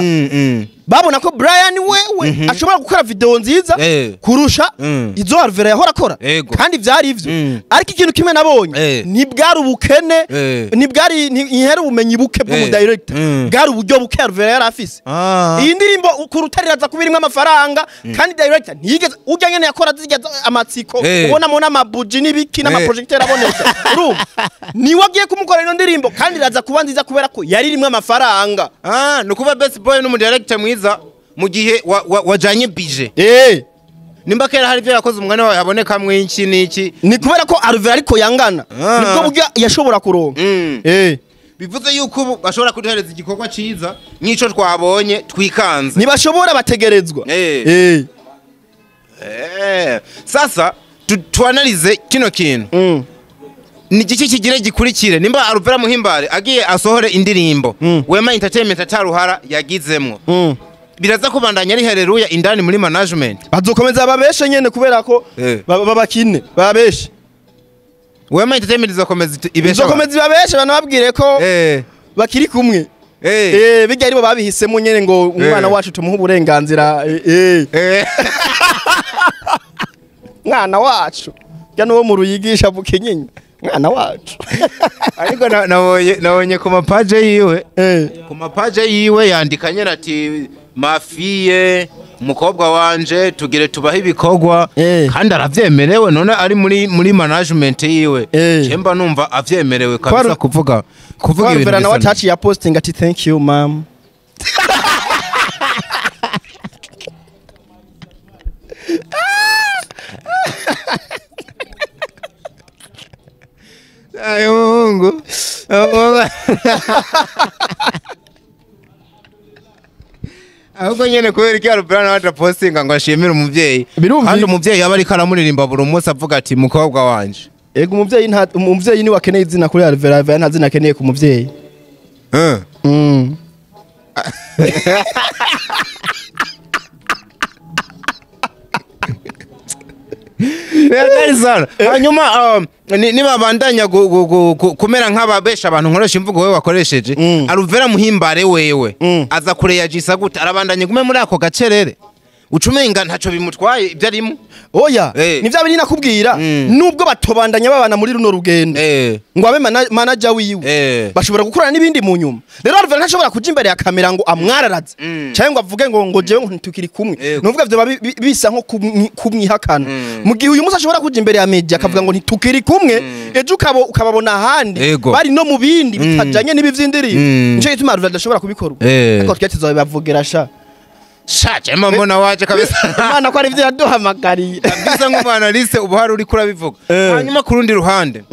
Speaker 2: babona ko Brian wewe ashobora gukora video nziza kurusha izo Alvera yahora akora, kandi vyari ivyo. Ariko ikintu kimwe nabonye, ntibwari ubukene, ntibwari ihera ubumenyi buke bw'umu director, bwari uburyo buke Alvera yari afise. Iyi ndirimbo kurutariraza kubirimwe amafaranga, kandi director ntiyigeze urya nyene yakora zirya amatsiko ubonamo n'amabuji n'ibiki n'amaprojecteur aboneka. Urumva niwe agiye kumukorera ino ndirimbo, kandi iraza kuba nziza kubera ko yari irimwe amafaranga.
Speaker 1: Nukuba Best Boy n'umu director mwiza mu gihe wajanye budget. Nimba kera hari ibyo yakoze umwana wawe haboneka mwinshi niki,
Speaker 2: ni kubera ko Alvera ariko yangana, nibwo buryo yashobora kuronka.
Speaker 1: Bivuze yuko bashobora kuduhereza igikorwa ciza nkico twabonye twikanze.
Speaker 2: Nibashobora bategerezwa.
Speaker 1: Sasa tuanalize kino kintu. Ni giki kigire gikurikire nimba Alvera Muhimbare agiye asohore indirimbo Wema Entertainment ataruhara yagizemwo, biraza kubandanya ari haleluya indani muri management.
Speaker 2: Bazokomeza babeshe nyene kubera ko babakine babeshe.
Speaker 1: Wema Entertainment izokomeza ibeshe.
Speaker 2: Izokomeza ibabeshe banababwire ko bakiri kumwe. Bijya aribo babihisemo nyene ngo umwana wacu tumuhe uburenganzira. Mwana wacu ya nuwo mu ruyigisha bukinyinya mwana wacu.
Speaker 1: Ariko nabonye ku mapaje yiwe, ku mapaje yiwe yandika nyene ati mafiye umukobwa wanje tugire tubahe ibikorwa, kandi aravyemerewe. None ari muri management yiwe, cemba numva avyemerewe kabisa kuvuga ibintu
Speaker 2: bisa. Nawe ataci ya posting ati thank you mom.
Speaker 1: Ayo Mungu. Ahubwo nyene kubera iki Alvera nawe atapostinga ngo ashimire umuvyeyi, kandi umuvyeyi aba ariko aramuririmba buri munsi avuga ati mukobwa wanje.
Speaker 2: Ego umuvyeyi nta umuvyeyi ni wakeneye izina kuri Alvera, Alvera nta zina akeneye ku muvyeyi.
Speaker 1: Hanyuma nibabandanya kumera nk'ababesha abantu nkoresha imvugo wewe wakoresheje, Alvera Muhimbare wewe aza kureyagisa gute? Arabandanya gume muri ako gacerere. Ucumenga ntaco bimutwaye ibyo arimo.
Speaker 2: Oya, ni vya bindi nakubwira, nubwo batobandanya babana muri runo rugendo ngo abe manager wiwe, bashobora gukorana n'ibindi mu nyuma. Rero Alvera ntashobora kuja imbere ya kamera ngo amwararaze cyangwa ngo avuge ngo jewe ngo ntitukiri kumwe. Nuvuga vyo bisa nko kumwihakana. Mu gihe uyu musi ashobora kuja imbere ya media akavuga ngo ntitukiri kumwe, ejo ukababona ahandi bari no mu bindi bitajanye n'ibi vy'indirimbo. Nico gituma Alvera adashobora kubikora. Ariko twese bavugira sha
Speaker 1: shaje mbona waje kabisa.
Speaker 2: Imana ko ari ivyo yaduhamagariye
Speaker 1: kabisa nk'umwanaliste ubu hari uri kurabivuga. Hanyuma ku rundi ruhande,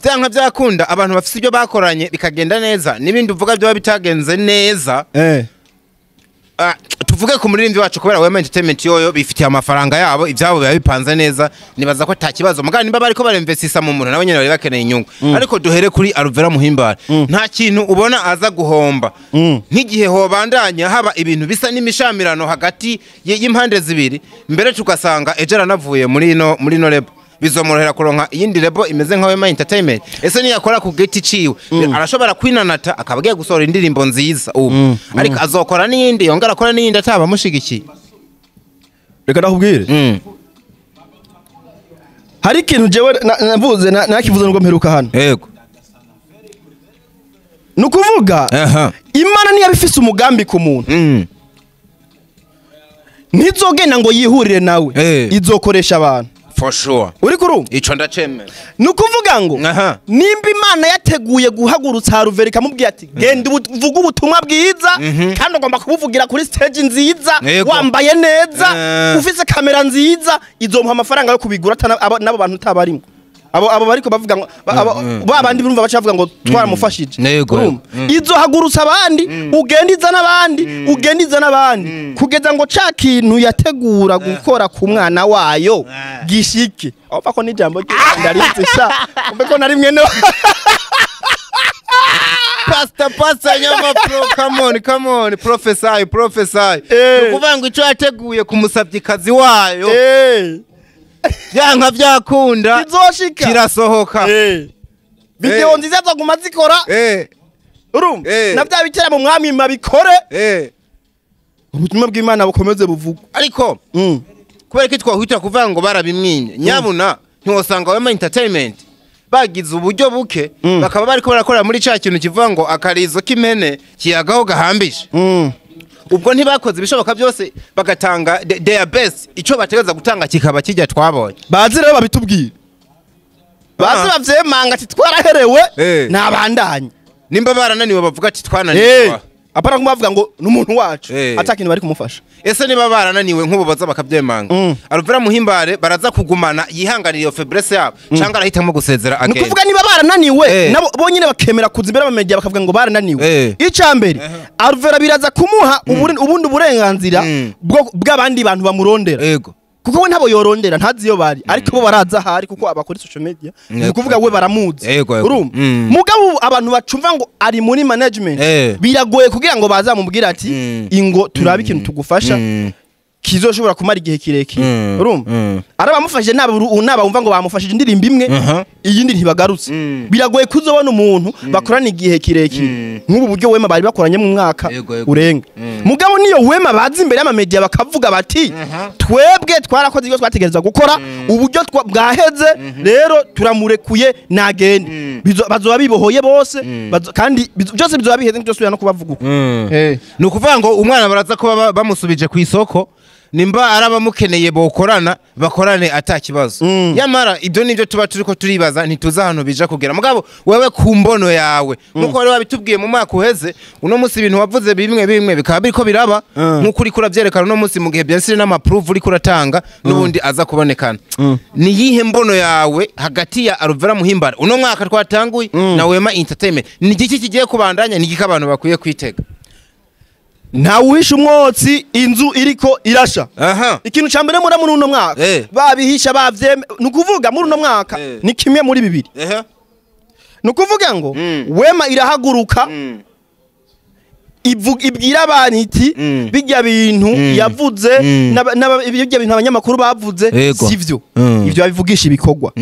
Speaker 1: byanka byakunda abantu bafite ibyo bakoranye bikagenda neza n'ibindi uvuga byo bitagenze neza. Tuvuge ku muririmbyi wacu kubera Wema Entertainment yoyo bifitiye amafaranga yabo, ibyabo biba bipanze neza, nibaza ko ta kibazo. Mugabo nimba bariko barinvestisa mu muntu nabo nyene bari bakeneye inyungu. Ariko duhere kuri Alvera Muhimbare, nta kintu ubona aza guhomba nk'igihe hobandanya haba ibintu bisa n'imishamirano hagati y'impande zibiri, mbere tugasanga ejo aranavuye muri ino lebo, bizomorohera kuronka iyindi lebo imeze nka Wema Entertainment. Ese niyakora ku giti ciwe arashobora kwinanata akaba agiye gusohora indirimbo nziza ubu, ariko azokora n'iyindi yongera akora n'iyindi ataba amushigikiye.
Speaker 2: Reka ndakubwire, hari ikintu jewe navuze nakivuze nubwo mperuka hano.
Speaker 1: Yego,
Speaker 2: nukuvuga Imana niyo bifise umugambi ku muntu, ntizogenda ngo yihurire nawe, izokoresha abantu.
Speaker 1: For sure.
Speaker 2: Uri kuru?
Speaker 1: Ico ndacemera.
Speaker 2: Nukuvuga ngo nimba Imana yateguye guhagurutsa Alvera ikamubwira ati genda uvuge ubutumwa bwiza kandi ugomba kubuvugira kuri stage nziza, wambaye neza, ufise kamera nziza, izomuha amafaranga yo kubigura nabo bantu tabarimo. Abo bariko bavuga ngo babandi birumva bacavuga ngo twaramufashije. Izohagurutsa abandi, ugendiza n'abandi, ugendiza n'abandi kugeza ngo ca kintu yategura gukora ku mwana wayo gishike. Aho ko n'ijambo ry'Imana sha umbe ko nari mwene
Speaker 1: Pastor nyama pro, come on prophesy. Nukuvuga ngo ico yateguye kumusavyikazi wayo byanka byakunda
Speaker 2: kizoshika
Speaker 1: kirasohoka.
Speaker 2: Video nziza zaguma zikora. Urumva na bya bitera mu mwami mabikore. Ubutumwa bw'Imana bukomeze buvugwa.
Speaker 1: Ariko kubera ko twahita kuvuga ngo barabimwinye nyabuna ntiwosanga Wema Entertainment bagize uburyo buke, bakaba bariko barakora muri ca kintu kivuga ngo akarizo k'impene kiyagaho gahambije. Ubwo ntibakoze ibishoboka byose bagatanga their best, ico bategeza gutanga kikaba kijya twabonye.
Speaker 2: Bazi rero babitubwira, bazi bavyemanga ati twaraherewe nabandanye.
Speaker 1: Nimba barananiwe bavuga ati twananiwe,
Speaker 2: apana kubavuga ngo n'umuntu wacu atakintu bari kumufasha.
Speaker 1: Ese niba barananiwe nk'ubu baza bakabyemanga, Alvera Muhimbare baraza kugumana yihanganira iyo faiblesse yabo cyangwa arahitamo gusezera again?
Speaker 2: Nukuvuga niba barananiwe nabo bonyine bakemera kuza imbere y'abamedia bakavuga ngo barananiwe. Icambere Alvera biraza kumuha ubundi burenganzira bw'abandi bantu bamurondera.
Speaker 1: Yego,
Speaker 2: kuko we ntabo yorondera ntazi iyo bari, ariko bo baraza hari kuko abakora social media, nukuvuga we baramuzi. Urumva mugabo abantu bacumva ngo ari muri management biragoye kugira ngo bazamubwira ati ingo turabe ikintu tugufasha kizoshobora kumara igihe kirekire. Urumva arabamufashije naba umva ngo bamufashije indirimbo imwe iyindi ntibagarutse. Biragoye kuzobona umuntu bakorana igihe kirekire nk'ubu buryo Wema bari bakoranye mu mwaka urenga. Mugabo niyo Wema bazi imbere y'ama media bakavuga bati twebwe twarakoze ibyo twategereza gukora, uburyo bwaheze rero turamurekuye nagende. Bazoba bibohoye bose kandi byose bizoba biheze ntitosubira no kubavuga uko.
Speaker 1: Ni ukuvuga ngo umwana baraza kuba bamusubije ku isoko, nimba arabamukeneye bokorana bakorane atakibazo. Yamara ibyo nibyo tuba turiko turibaza, ntituza ahantu bija kugera. Mugabo wewe ku mbono yawe nkuko wari wabitubwiye mu mwaka uheze, uno munsi ibintu wavuze bimwe bimwe bikaba biriko biraba nkuko uri kuravyerekana uno munsi, mu gihe byensire n'amaproof uri kuratanga n'ubundi aza kubonekana. Ni yihe mbono yawe hagati ya Alvera Muhimbare uno mwaka twatanguye na Wema Entertainment? Ni igiki kigiye kubandanya, ni igiki abantu bakwiye kwitega?
Speaker 2: Ntawuhisha umwotsi inzu iriko irasha. Ikintu ca mbere muri uno mwaka babihisha bavyeme, nukuvuga muri uno mwaka ni kimwe muri bibiri. Nukuvuga ngo Wema irahaguruka ibwira abantu iti bijya bintu yavuze bijya bintu abanyamakuru bavuze sivyo, ivyo babivugisha ibikorwa.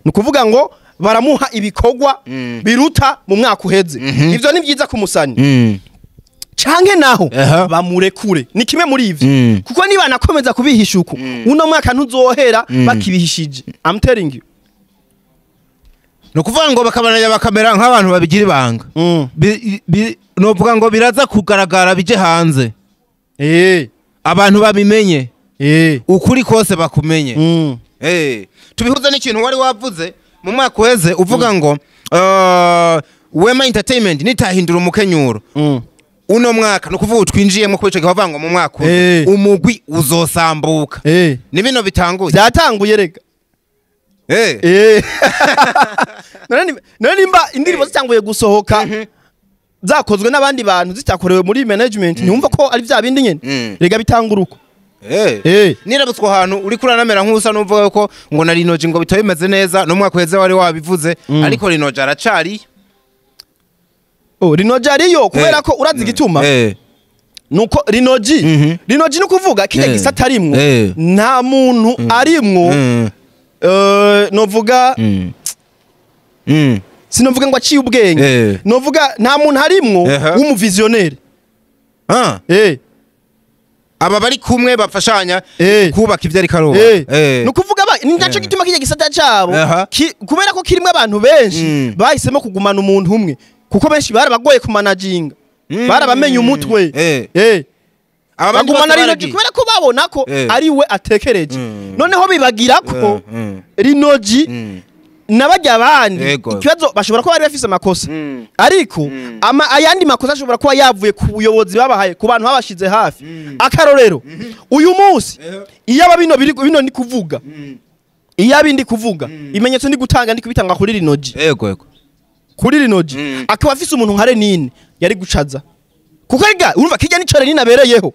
Speaker 2: Nukuvuga ngo baramuha ibikorwa biruta mu mwaka uheze. Ivyo ni byiza kumusani. Canke naho bamurekure, ni kimwe muri ivyo, kuko niba nakomeza kubihisha uko, uno mwaka ntuzohera bakibihishije. I'm telling you.
Speaker 1: Ni ukuvuga ngo bakabananya bakamera nk'abantu babigira ibanga. Novuga ngo biraza kugaragara bije hanze, abantu babimenye, ukuri kose bakumenye. Tubihuza n'ikintu wari wavuze mu mwaka uheze, uvuga ngo Wema Entertainment nitahindura umukenyuro uno mwaka, ni ukuvuga twinjiyemo kuri ico gihe bavuga ngo mu mwaka uza umugwi uzosambuka. Ni bino bitanguye.
Speaker 2: Byatanguye rega. None nimba indirimbo zitanguye gusohoka zakozwe n'abandi bantu zitakorewe muri management, ntiwumva ko ari vya bindi nyene? Rega bitangura uko.
Speaker 1: Nirabutswe ahantu uri kuranamera nk'usa n'uvuga ko ngo na Linoji ngo bitaba bimeze neza, n'umwaka uheze wari wabivuze, ariko Linoji aracari.
Speaker 2: Oh, Linoji ariyo kubera ko urazi igituma? Nuko Linoji, Linoji ni kuvuga kijya gisata arimwo, nta muntu arimwo, novuga sinovuga ngo aciye ubwenge, novuga nta muntu arimwo w'umuvisionnaire.
Speaker 1: Aba bari kumwe bafashanya kubaka ivyo ariko aruba.
Speaker 2: Ni ukuvuga ni naco gituma kijya gisata cabo, kubera ko kirimwo abantu benshi, bahisemo kugumana umuntu umwe, kuko benshi barabagoye kumanaginga, barabamenye umutwe.
Speaker 1: Abandi
Speaker 2: bagumana
Speaker 1: bose
Speaker 2: Linoji
Speaker 1: baragiye.
Speaker 2: kubera ko babona ko ari we atekereje. Noneho bibagira ko Linoji n'abajya abandi ikibazo bashobora kuba bari bafise amakosa, ariko ayandi makosa ashobora kuba yavuye ku buyobozi babahaye, ku bantu babashize hafi. Akarorero, uyu munsi iyo aba bino biri bino ndi kuvuga, iyo abindi kuvuga ibimenyetso ndi gutanga, ndi kubitanga kuri Linoji.
Speaker 1: Yego yego.
Speaker 2: Kuri Linoji akaba afise umuntu nka Renine yari gucaza, kuko erega urumva kijya nico Renine abereyeho.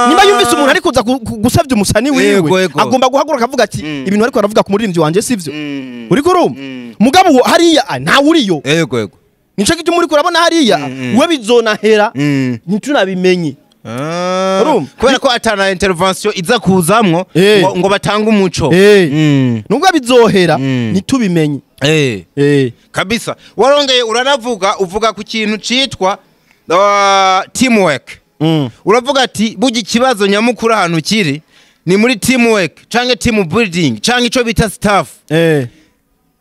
Speaker 2: Nimba yumvise umuntu ari kuza gusavya umusani wiwe, agomba guhaguruka akavuga ati ibintu ariko aravuga ku muririmbyi wanje sivyo. Uriko urumva? Mugabo uwo hariya ntawe uriyo.
Speaker 1: Yego yego.
Speaker 2: Nico gituma uriko urabona hariya we bizonahera ntitunabimenye. Urumva?
Speaker 1: Kubera ko atana intervention iza kuzamwo ngo batange umuco.
Speaker 2: Nubwo bizohera ntitubimenye.
Speaker 1: Kabisa. Warongeye uranavuga, uvuga ku kintu citwa teamwork. Uravuga ati burya ikibazo nyamukuru ahantu kiri ni muri teamwork canke team building canke ico bita staff.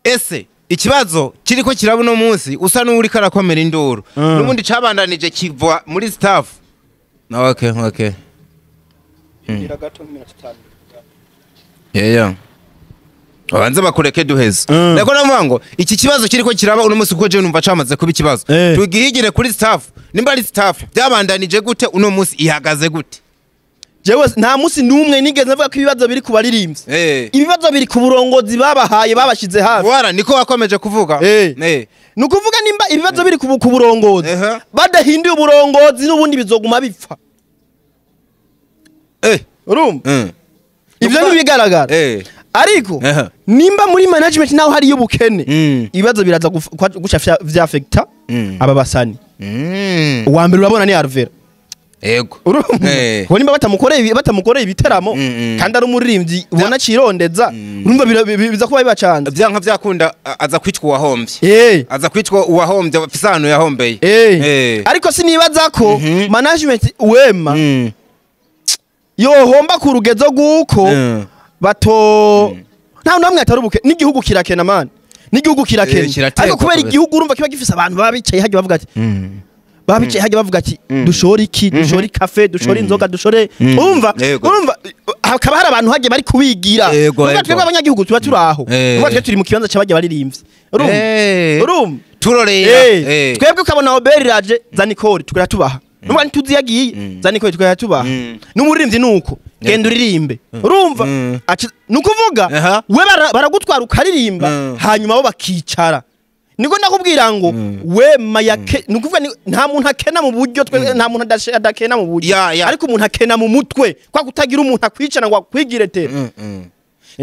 Speaker 1: Ese ikibazo kiriko kiraba uno munsi usa n'uri karakomera induru, n'ubundi cabandanije kiva muri staff? Okay, okay. Yeah. Abanze bakureke duheze. Ndako navuga ngo iki kibazo kiriko kiraba uno munsi, kuko je numva camaze kuba ikibazo. Tugihigire kuri staff. Nimba ari staff byabandanije gute uno munsi, ihagaze gute?
Speaker 2: Jewe nta munsi n'umwe nigeze mvuga ko ibibazo biri ku baririmbyi. Ibibazo biri ku burongozi babahaye, babashize hafi.
Speaker 1: Wara niko wakomeje kuvuga.
Speaker 2: Ni ukuvuga nimba ibibazo biri ku burongozi, badahinduye uburongozi n'ubundi bizoguma bipfa. Urumva? Ivyo ntibigaragara. Ariko nimba muri management naho hariyo ubukene, ibibazo biraza guca vyafecta aba basani. Uwa mbere urabona ni Alvera.
Speaker 1: Yego.
Speaker 2: Urumva? Ngo nimba batamukoreye ibiteramo kandi ari umuririmbyi ubona cirondeza, urumva biza kuba bibacanze.
Speaker 1: Vyanka vyakunda aza kwitwa uwahombye. Aza kwitwa uwahombye, afise ahantu yahombeye.
Speaker 2: Ariko sinibaza ko management Wema yohomba ku rugezo guko bato nta namwe atarubuke. N'igihugu kirakena man, n'igihugu kirakena. Ariko kubera igihugu urumva kiba gifise abantu baba bicaye hajya bavuga ati, baba bicaye hajya bavuga ati dushore iki, dushore kafe, dushore inzoga, dushore, urumva, urumva hakaba hari abantu hajya bari kubigira. Urumva twebwe abanyagihugu tuba turi aho, urumva twe turi mu kibanza cy'abajya baririmbye, urumva, urumva
Speaker 1: turorera.
Speaker 2: Twebwe ukabona Oberi raje zanikori tukora tubaha, urumva ntituzi yagiye zanikori tukora tubaha, n'umuririmbyi nuko genda uririmbe, urumva nukuvuga we baragutwara ukaririmba, hanyuma bo bakicara. Niko nakubwira ngo Wema yake, nukuvuga nta muntu akena mu buryo, twe nta muntu adakena mu buryo, ariko umuntu akena mu mutwe kwa kutagira umuntu akwicara ngo akwigire te.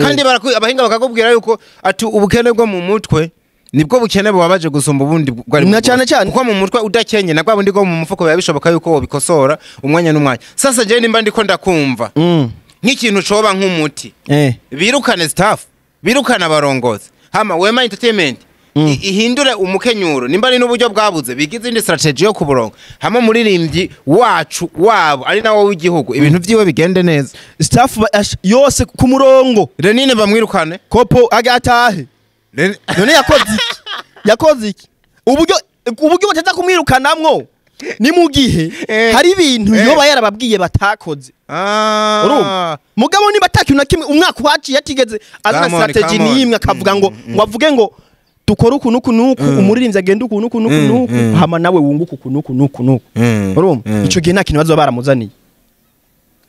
Speaker 1: Kandi abahinga bakakubwira yuko ati ubukene bwo mu mutwe nibwo bukene bubabaje gusumba ubundi bwari
Speaker 2: na cyane cyane,
Speaker 1: kuko mu mutwe udakenye na bwa bundi bwo mu mufuko biba bishoboka yuko wobikosora umwanya n'umwanya. Sasa je nimba ndiko ndakumva nk'ikintu coba nk'umuti, birukane staff, birukane abarongozi, hama Wema Entertainment Ihindure umukenyuro, nimba ari n'uburyo bwabuze, biga izindi strategy yo kuburonka hamwe umuririmbyi wacu wabo ari nawo w'igihugu, ibintu vyiwe bigende neza.
Speaker 2: Staff yose ku murongo.
Speaker 1: Renine bamwirukane.
Speaker 2: Kopo agatahe. None yakoze iki? Yakoze iki? Uburyo bataza kumwirukanamwo ni mu gihe hari ibintu yoba yarababwiye batakoze. Urumva? Mugabo niba atakintu na kimwe umwaka waciye atigeze azana
Speaker 1: Come on,
Speaker 2: strategy
Speaker 1: come on.
Speaker 2: n'imwe, akavuga ngo avuge ngo dukore uku nuku nuku, umuririmbyi agenda uku nuku nuku nuku, hama nawe wunguka uku nuku nuku nuku. Urumva? Ico gihe nta kintu bazoba baramuzaniye.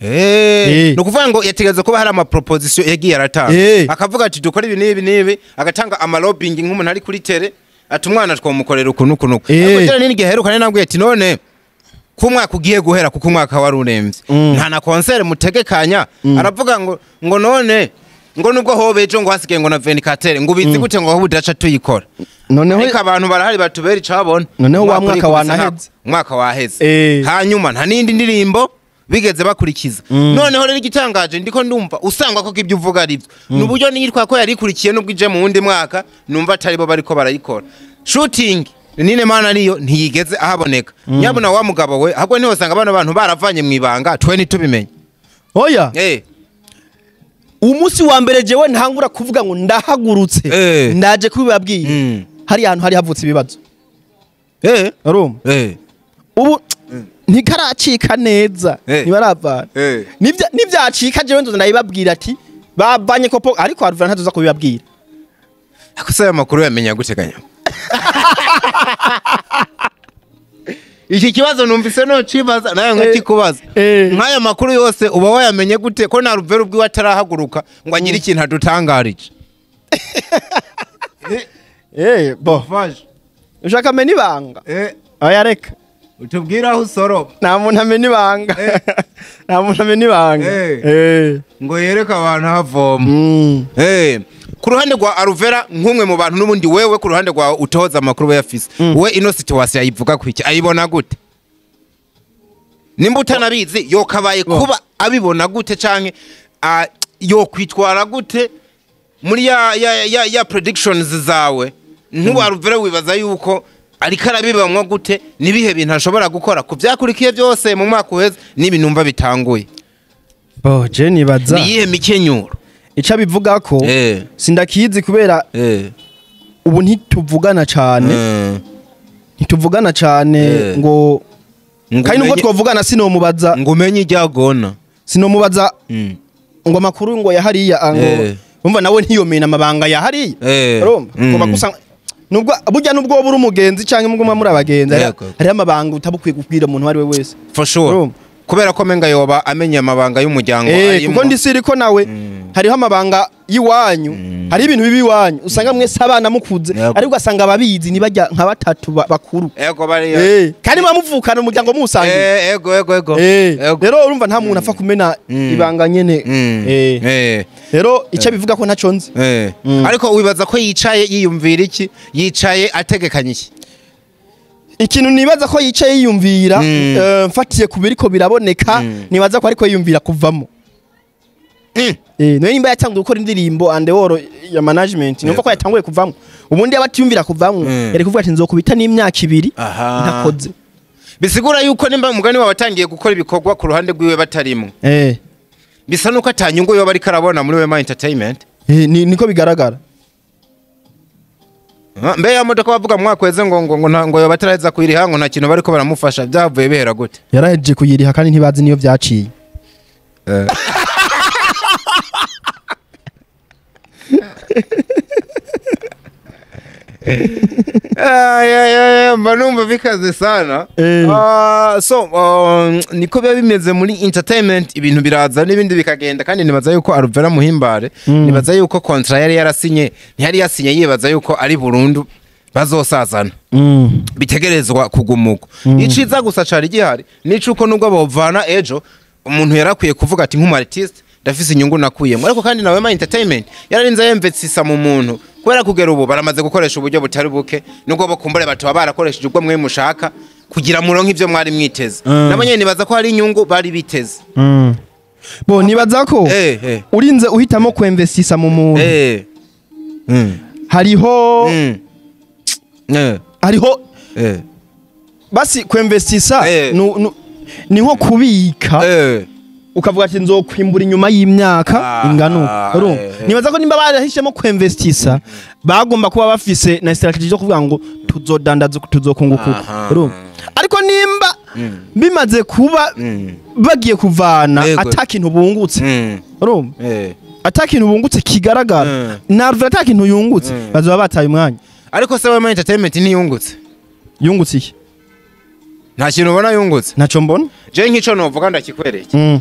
Speaker 1: Ni ukuvuga ngo yategereza kuba hari ama proposition yagiye aratanga, akavuga ati dukora ibi n'ibi n'ibi, agatanga ama lobbying nk'umuntu ari kuri tele, ati umwana twamukorera uku nuku nuku. Ariko kera nini gihe aherukana nabwiye ati none ko umwaka ugiye guhera, kuko umwaka wari uremvye, nta na concert mutegekanya? Aravuga ngo none ngo nubwo hobe ejo ngo hasigaye ngo na 24, ngo ubizi gute ngo aho budaca tuyikora?
Speaker 2: Noneho
Speaker 1: Ariko abantu barahari batubera icabona.
Speaker 2: Noneho wa
Speaker 1: Umwaka
Speaker 2: mwaka
Speaker 1: urikubise.
Speaker 2: wanaheze.
Speaker 1: Umwaka waheze, hanyuma nta n'indi ndirimbo bigeze bakurikiza. Noneho rero igitangaje, ndiko ndumva usanga ko ibyo uvuga ari byo, ni uburyo niyitwa ko yarikurikiye nubwo ije mu wundi mwaka, numva atari bo bariko barayikora. Shooting nine mana ariyo ntiyigeze ahaboneka. Nyabuna wa mugabo we, ahubwo ntiwosanga bano bantu baravanye mu ibanga twe ntitubimenye?
Speaker 2: Oya, umunsi wa mbere jewe ntangura kuvuga ngo ndahagurutse, ndaje kubibabwira, hari ahantu hari havutse ibibazo. Urumva? Ubu ntikaracika neza, ntibaravana. Nibyacika jewe nzoza ndabibabwira ati bavanye kopo, ariko Alvera ntazoza kubibabwira.
Speaker 1: Ako se aya makuru yamenya gute kanya? Iki kibazo numvise no cibaza nawe nkakikubaza. Nk'aya makuru yose uba wayamenye gute, ko na Ruvera ubwiwe atarahaguruka ngo agire ikintu adutangarije?
Speaker 2: Bo ushaka amena ibanga? Oya, reka.
Speaker 1: Utubwire aho usoroma.
Speaker 2: Nta muntu amena ibanga, nta muntu amena ibanga.
Speaker 1: Ngo yereke abantu aho avoma. Ku ruhande rwa Alvera, nk'umwe mu bantu n'ubundi wewe ku ruhande rwawe utoza amakuru we yafise, we ino situation ayivuga ku iki? Ayibona gute? Nimba utanabizi, yokabaye kuba abibona gute, canke yokwitwara gute muri ya predictions zawe? Nk'ubu Alvera wibaza yuko ariko arabibamwo gute? Nibihe bintu ashobora gukora ku vyakurikiye byose mu mwaka uheze n'ibi numva bitanguye?
Speaker 2: Bo je nibaza
Speaker 1: Niyihe mikenyuro?
Speaker 2: Ico abivuga ko sindakizi, kubera ubu ntituvugana cane, ntituvugana cane. Ngo
Speaker 1: Ngo
Speaker 2: kandi nubwo twavugana sinomubaza
Speaker 1: ngo umenye iryagona.
Speaker 2: Sinomubaza ngo amakuru ngo ya hariya, ngo umva nawe ntiyomena amabanga ya hariya. Urumva? Ngomba gusa nubwo burya nubwo woba uri umugenzi cyangwa muguma muri abagenzi, hariho amabanga utabukwiye kubwira umuntu uwo ari we wese.
Speaker 1: For sure.
Speaker 2: Urumva?
Speaker 1: Kubera ko menga yoba amenya amabanga y'umuryango arimo.
Speaker 2: Kuko ndisiri ko nawe hariho amabanga y'iwanyu, hariho ibintu bibi iwanyu usanga mwese abana mukuze, ariko ugasanga ababizi nibajya nka batatu bakuru.
Speaker 1: Ego bari.
Speaker 2: Kandi muba muvukana umuryango musangiye.
Speaker 1: Ego ego ego. Ego.
Speaker 2: Rero urumva nta muntu apfa kumena ibanga nyene. Rero icyo abivuga ko ntaco nzi.
Speaker 1: Ariko wibaza ko yicaye yiyumvira iki? Yicaye ategekanye iki?
Speaker 2: Ikintu nibaza ko yicaye yiyumvira, mfatiye ku biriko biraboneka, nibaza ko ariko yiyumvira kuvamo. Niyo nimba yatanguye gukora indirimbo en dehors ya management, numva ko yatanguye kuvamo. Ubundi yaba atiyumvira kuvamo, yari kuvuga ati nzokubita n'imyaka 2 ntakoze.
Speaker 1: Bisigura yuko nimba umugani wawe watangiye gukora ibikorwa ku ruhande rwiwe batarimo, bisa nuko atanyungu yoba ariko arabona muri Wema Entertainment.
Speaker 2: Niko bigaragara.
Speaker 1: Mbe ya modoka bavuga mu mwaka weze ngo yoba ataraheza kuyiriha, ngo nta kintu bariko baramufasha, byavuye bihera gute?
Speaker 2: Yarahejeje kuyiriha kandi ntibazi niyo byaciye.
Speaker 1: Ay, ay, ay, mba numva bikaze sana. So niko biba bimeze muri entertainment, ibintu biraza n'ibindi bikagenda. Kandi nibaza yuko Alvera Muhimbare, nibaza yuko contrat yari yarasinye, ntiyari yasinye yibaza yuko ari burundu bazosazana, bitegerezwa kugumuka. Iciza gusa cari gihari nico uko nubwo bovana ejo, umuntu yarakwiye kuvuga ati nk'umu artiste ndafise inyungu nakuyemo. Ariko kandi nawe ma entertainment yararinze yemvetsisa mu muntu, kubera kugera ubu baramaze gukoresha uburyo butari buke, nubwo bakumbure batoba barakoresheje ubwo mwe mushaka kugira muronke ivyo mwari mwiteze. Nabo nyene nibaza ko hari inyungu bari biteze.
Speaker 2: Bo nibaza ko urinze uhitamo kwemvesisa mu muntu, hariho Hariho basi kwinvestisa ni nko kubika ukavuga ati nzokwimbura inyuma y'imyaka ingano. Urumva, nibaza ko nimba barahishemo kwinvestisa bagomba kuba bafise na strategy yo kuvuga ngo tuzodandaza, tuzokunguka. Urumva, ariko nimba bimaze kuba bagiye kuvana atakintu bungutse, urumva, atakintu bungutse kigaragara, na Alvera atakintu yungutse, bazoba bataye umwanya.
Speaker 1: Ariko se Wema Entertainment ntiyungutse?
Speaker 2: Yungutse iki?
Speaker 1: Nta kintu ubona yungutse?
Speaker 2: Ntaco mbona.
Speaker 1: Je nk'ico novuga ndakikwereke.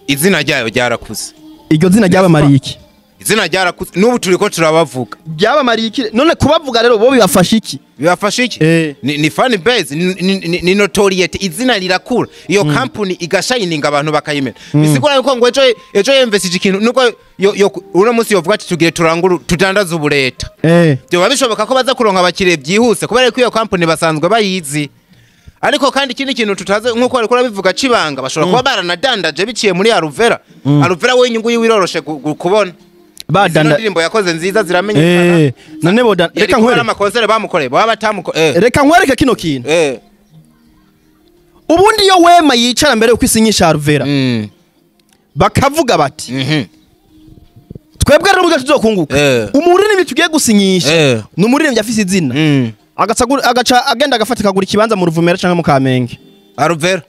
Speaker 1: Izina ryayo ryarakuze.
Speaker 2: Iryo zina ryabamariye iki?
Speaker 1: Izina ryarakuze n'ubu turiko turabavuga.
Speaker 2: Ryabamariye iki? None kubavuga rero bo bibafasha iki?
Speaker 1: Bibafasha iki? Ni fan base, ni notoriety, izina rirakura. Iyo company igashininga abantu bakayimena. Bisigura yuko ngo ejo yemvesije ikintu nuko uno munsi yovuga ati tugire turanguru tudandaza ubureta. Byo bishoboka ko baza kuronka abakire byihuse kubera ko iyo company basanzwe bayizi. Ariko kandi ikindi kintu tutaze nkuko ariko rabivuga cibanga bashobora kuba baranadandaje biciye muri Alvera. Alvera we inyungu yiwe iroroshe kubona. Badanda indirimbo yakoze nziza ziramenyekana.
Speaker 2: None boda reka nkwereke
Speaker 1: amakonsere bamukoreye baba batamukoreye.
Speaker 2: Reka nkwereke kino kintu. Ubundi iyo Wema yicara mbere uko isinyisha Alvera. Bakavuga bati twebwe rero uburyo tuzokunguka. Umuririmbyi tugiye gusinyisha ni umuririmbyi afise izina. Agaca agenda agafata kagura ikibanza mu Ruvumera canke mu Kamenge.
Speaker 1: Alvera.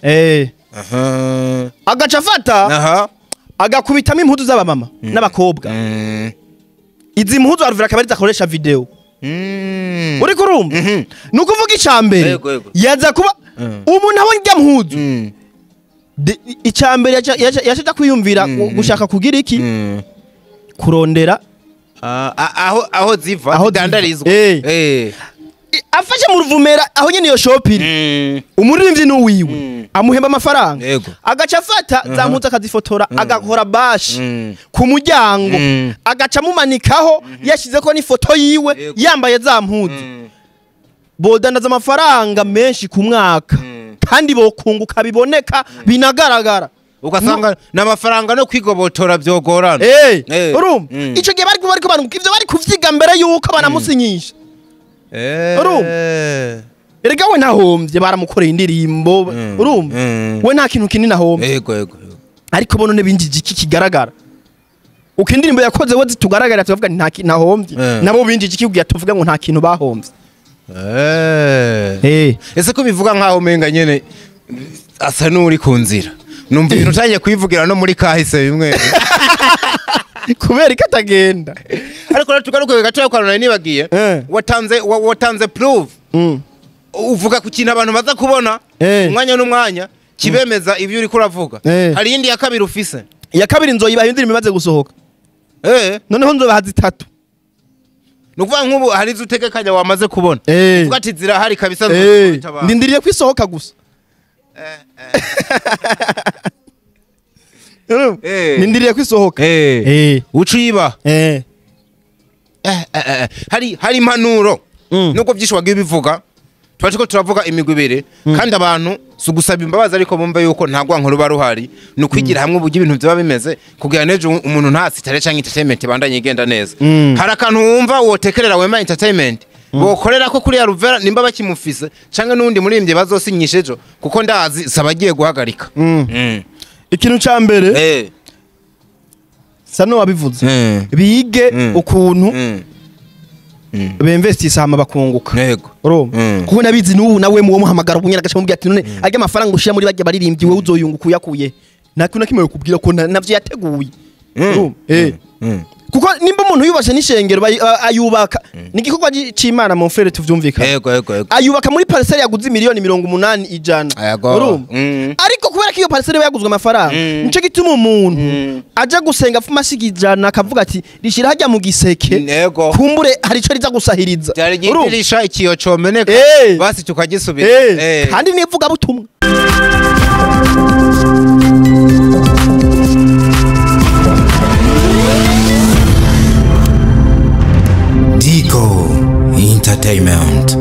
Speaker 2: Agaca afata agakubitamo impuzu z'abamama n'abakobwa. Izi mpuzu Alvera akaba arizo akoresha video. Uri kurumva? Ni ukuvuga icambere yaza kuba umuntu abonye irya mpuzu. Icambere yaca kwiyumvira gushaka kugira iki? Kurondera
Speaker 1: aho ziva zidandarizwa.
Speaker 2: Afashe mu Ruvumera aho nyene iyo shop iri. Umuririmbyi n'uwiwe amuhemba amafaranga. Agaca afata za mpuzu akazifotora agakora bash ku muryango, agaca amumanikaho yashizeko n'ifoto yiwe yambaye za mpuzu. Bodandaza amafaranga menshi ku mwaka kandi bokunguka biboneka binagaragara.
Speaker 1: Ugasanga n'amafaranga no kwigobotora byogorana.
Speaker 2: Urumva, ico gihe bari bariko barunguka ivyo bari kuvyiga mbere yuko banamusinyisha. Urumva, erega we ntahombye, baramukoreye indirimbo. Urumva, we nta kintu kinini ahombye.
Speaker 1: Yego.
Speaker 2: Ariko bo none binjije iki kigaragara? Uko indirimbo yakoze we zitugaragara tukavuga nta kintu ahombye, nabo binjije iki kugira tuvuga ngo nta kintu bahombye.
Speaker 1: Ese ko bivuga nkaho menga nyene asa n'uri ku nzira? Numva ibintu utangiye kubivugira no muri kahise bimwe.
Speaker 2: Kubera ikatagenda.
Speaker 1: Ariko rero tugaruke gato kwa none nibagiye. Watanze proof. Uvuga ku kintu abantu baza kubona umwanya n'umwanya kibemeza ibyo uri kuravuga. Hari indi ya kabiri ufise?
Speaker 2: Ya kabiri nzoyibaha indirimbo imaze gusohoka. Noneho nzobaha zitatu.
Speaker 1: Nukuvuga nk'ubu hari izo utegekanya wamaze kubona. Uvuga ati zirahari kabisa.
Speaker 2: Ndindiriye kwisohoka gusa. Nindiriye kwisohoka.
Speaker 1: Ucu yiba. Hari impanuro. Nubwo byinshi wagiye bivuga, tuba turavuga imigwi ibiri kandi abantu si ugusaba imbabazi ariko bumve yuko nta rwanko ruba ruhari, ni ukwigira hamwe uburyo ibintu byaba bimeze kugira n'ejo umuntu ntasitare canke entertainment ibandanye igenda neza. Hari akantu wumva wotekerera Wema Entertainment bokorera ko kuri Alvera nimba bakimufise canke n'undi murimbye bazosinyisha ejo, kuko ndazi sabagiye guhagarika.
Speaker 2: Ikintu ca mbere sano wabivuze, bige ukuntu bemvestisa hama bakunguka. Urumva, kuko nabizi n'ubu nawe muwo muhamagara ubunyana gacha mubwira ati none ajya amafaranga ushira muri bajya baririmbyi wewe uzoyunguka uyakuye. Nta kintu kimwe kubwira ko navyo yateguye. Urumva, kuko nimba umuntu yubashe n'ishengero ayubaka ni igikorwa c'Imana mon frère tuvyumvikana.
Speaker 1: Yego.
Speaker 2: Ayubaka muri parcelle yaguze miliyoni 80 100. Urumva, ariko kubera ko iyo parcelle yaguzwe amafaranga nico gituma umuntu aja gusenga afuma ashiga 100 akavuga ati rishira hajya mu giseke kumbure hari ico riza gusahiriza.
Speaker 1: Urumva, ikiyo comeneka basi tukagisubira.
Speaker 2: Kandi nivuga butumwa.
Speaker 3: Digo Entertainment.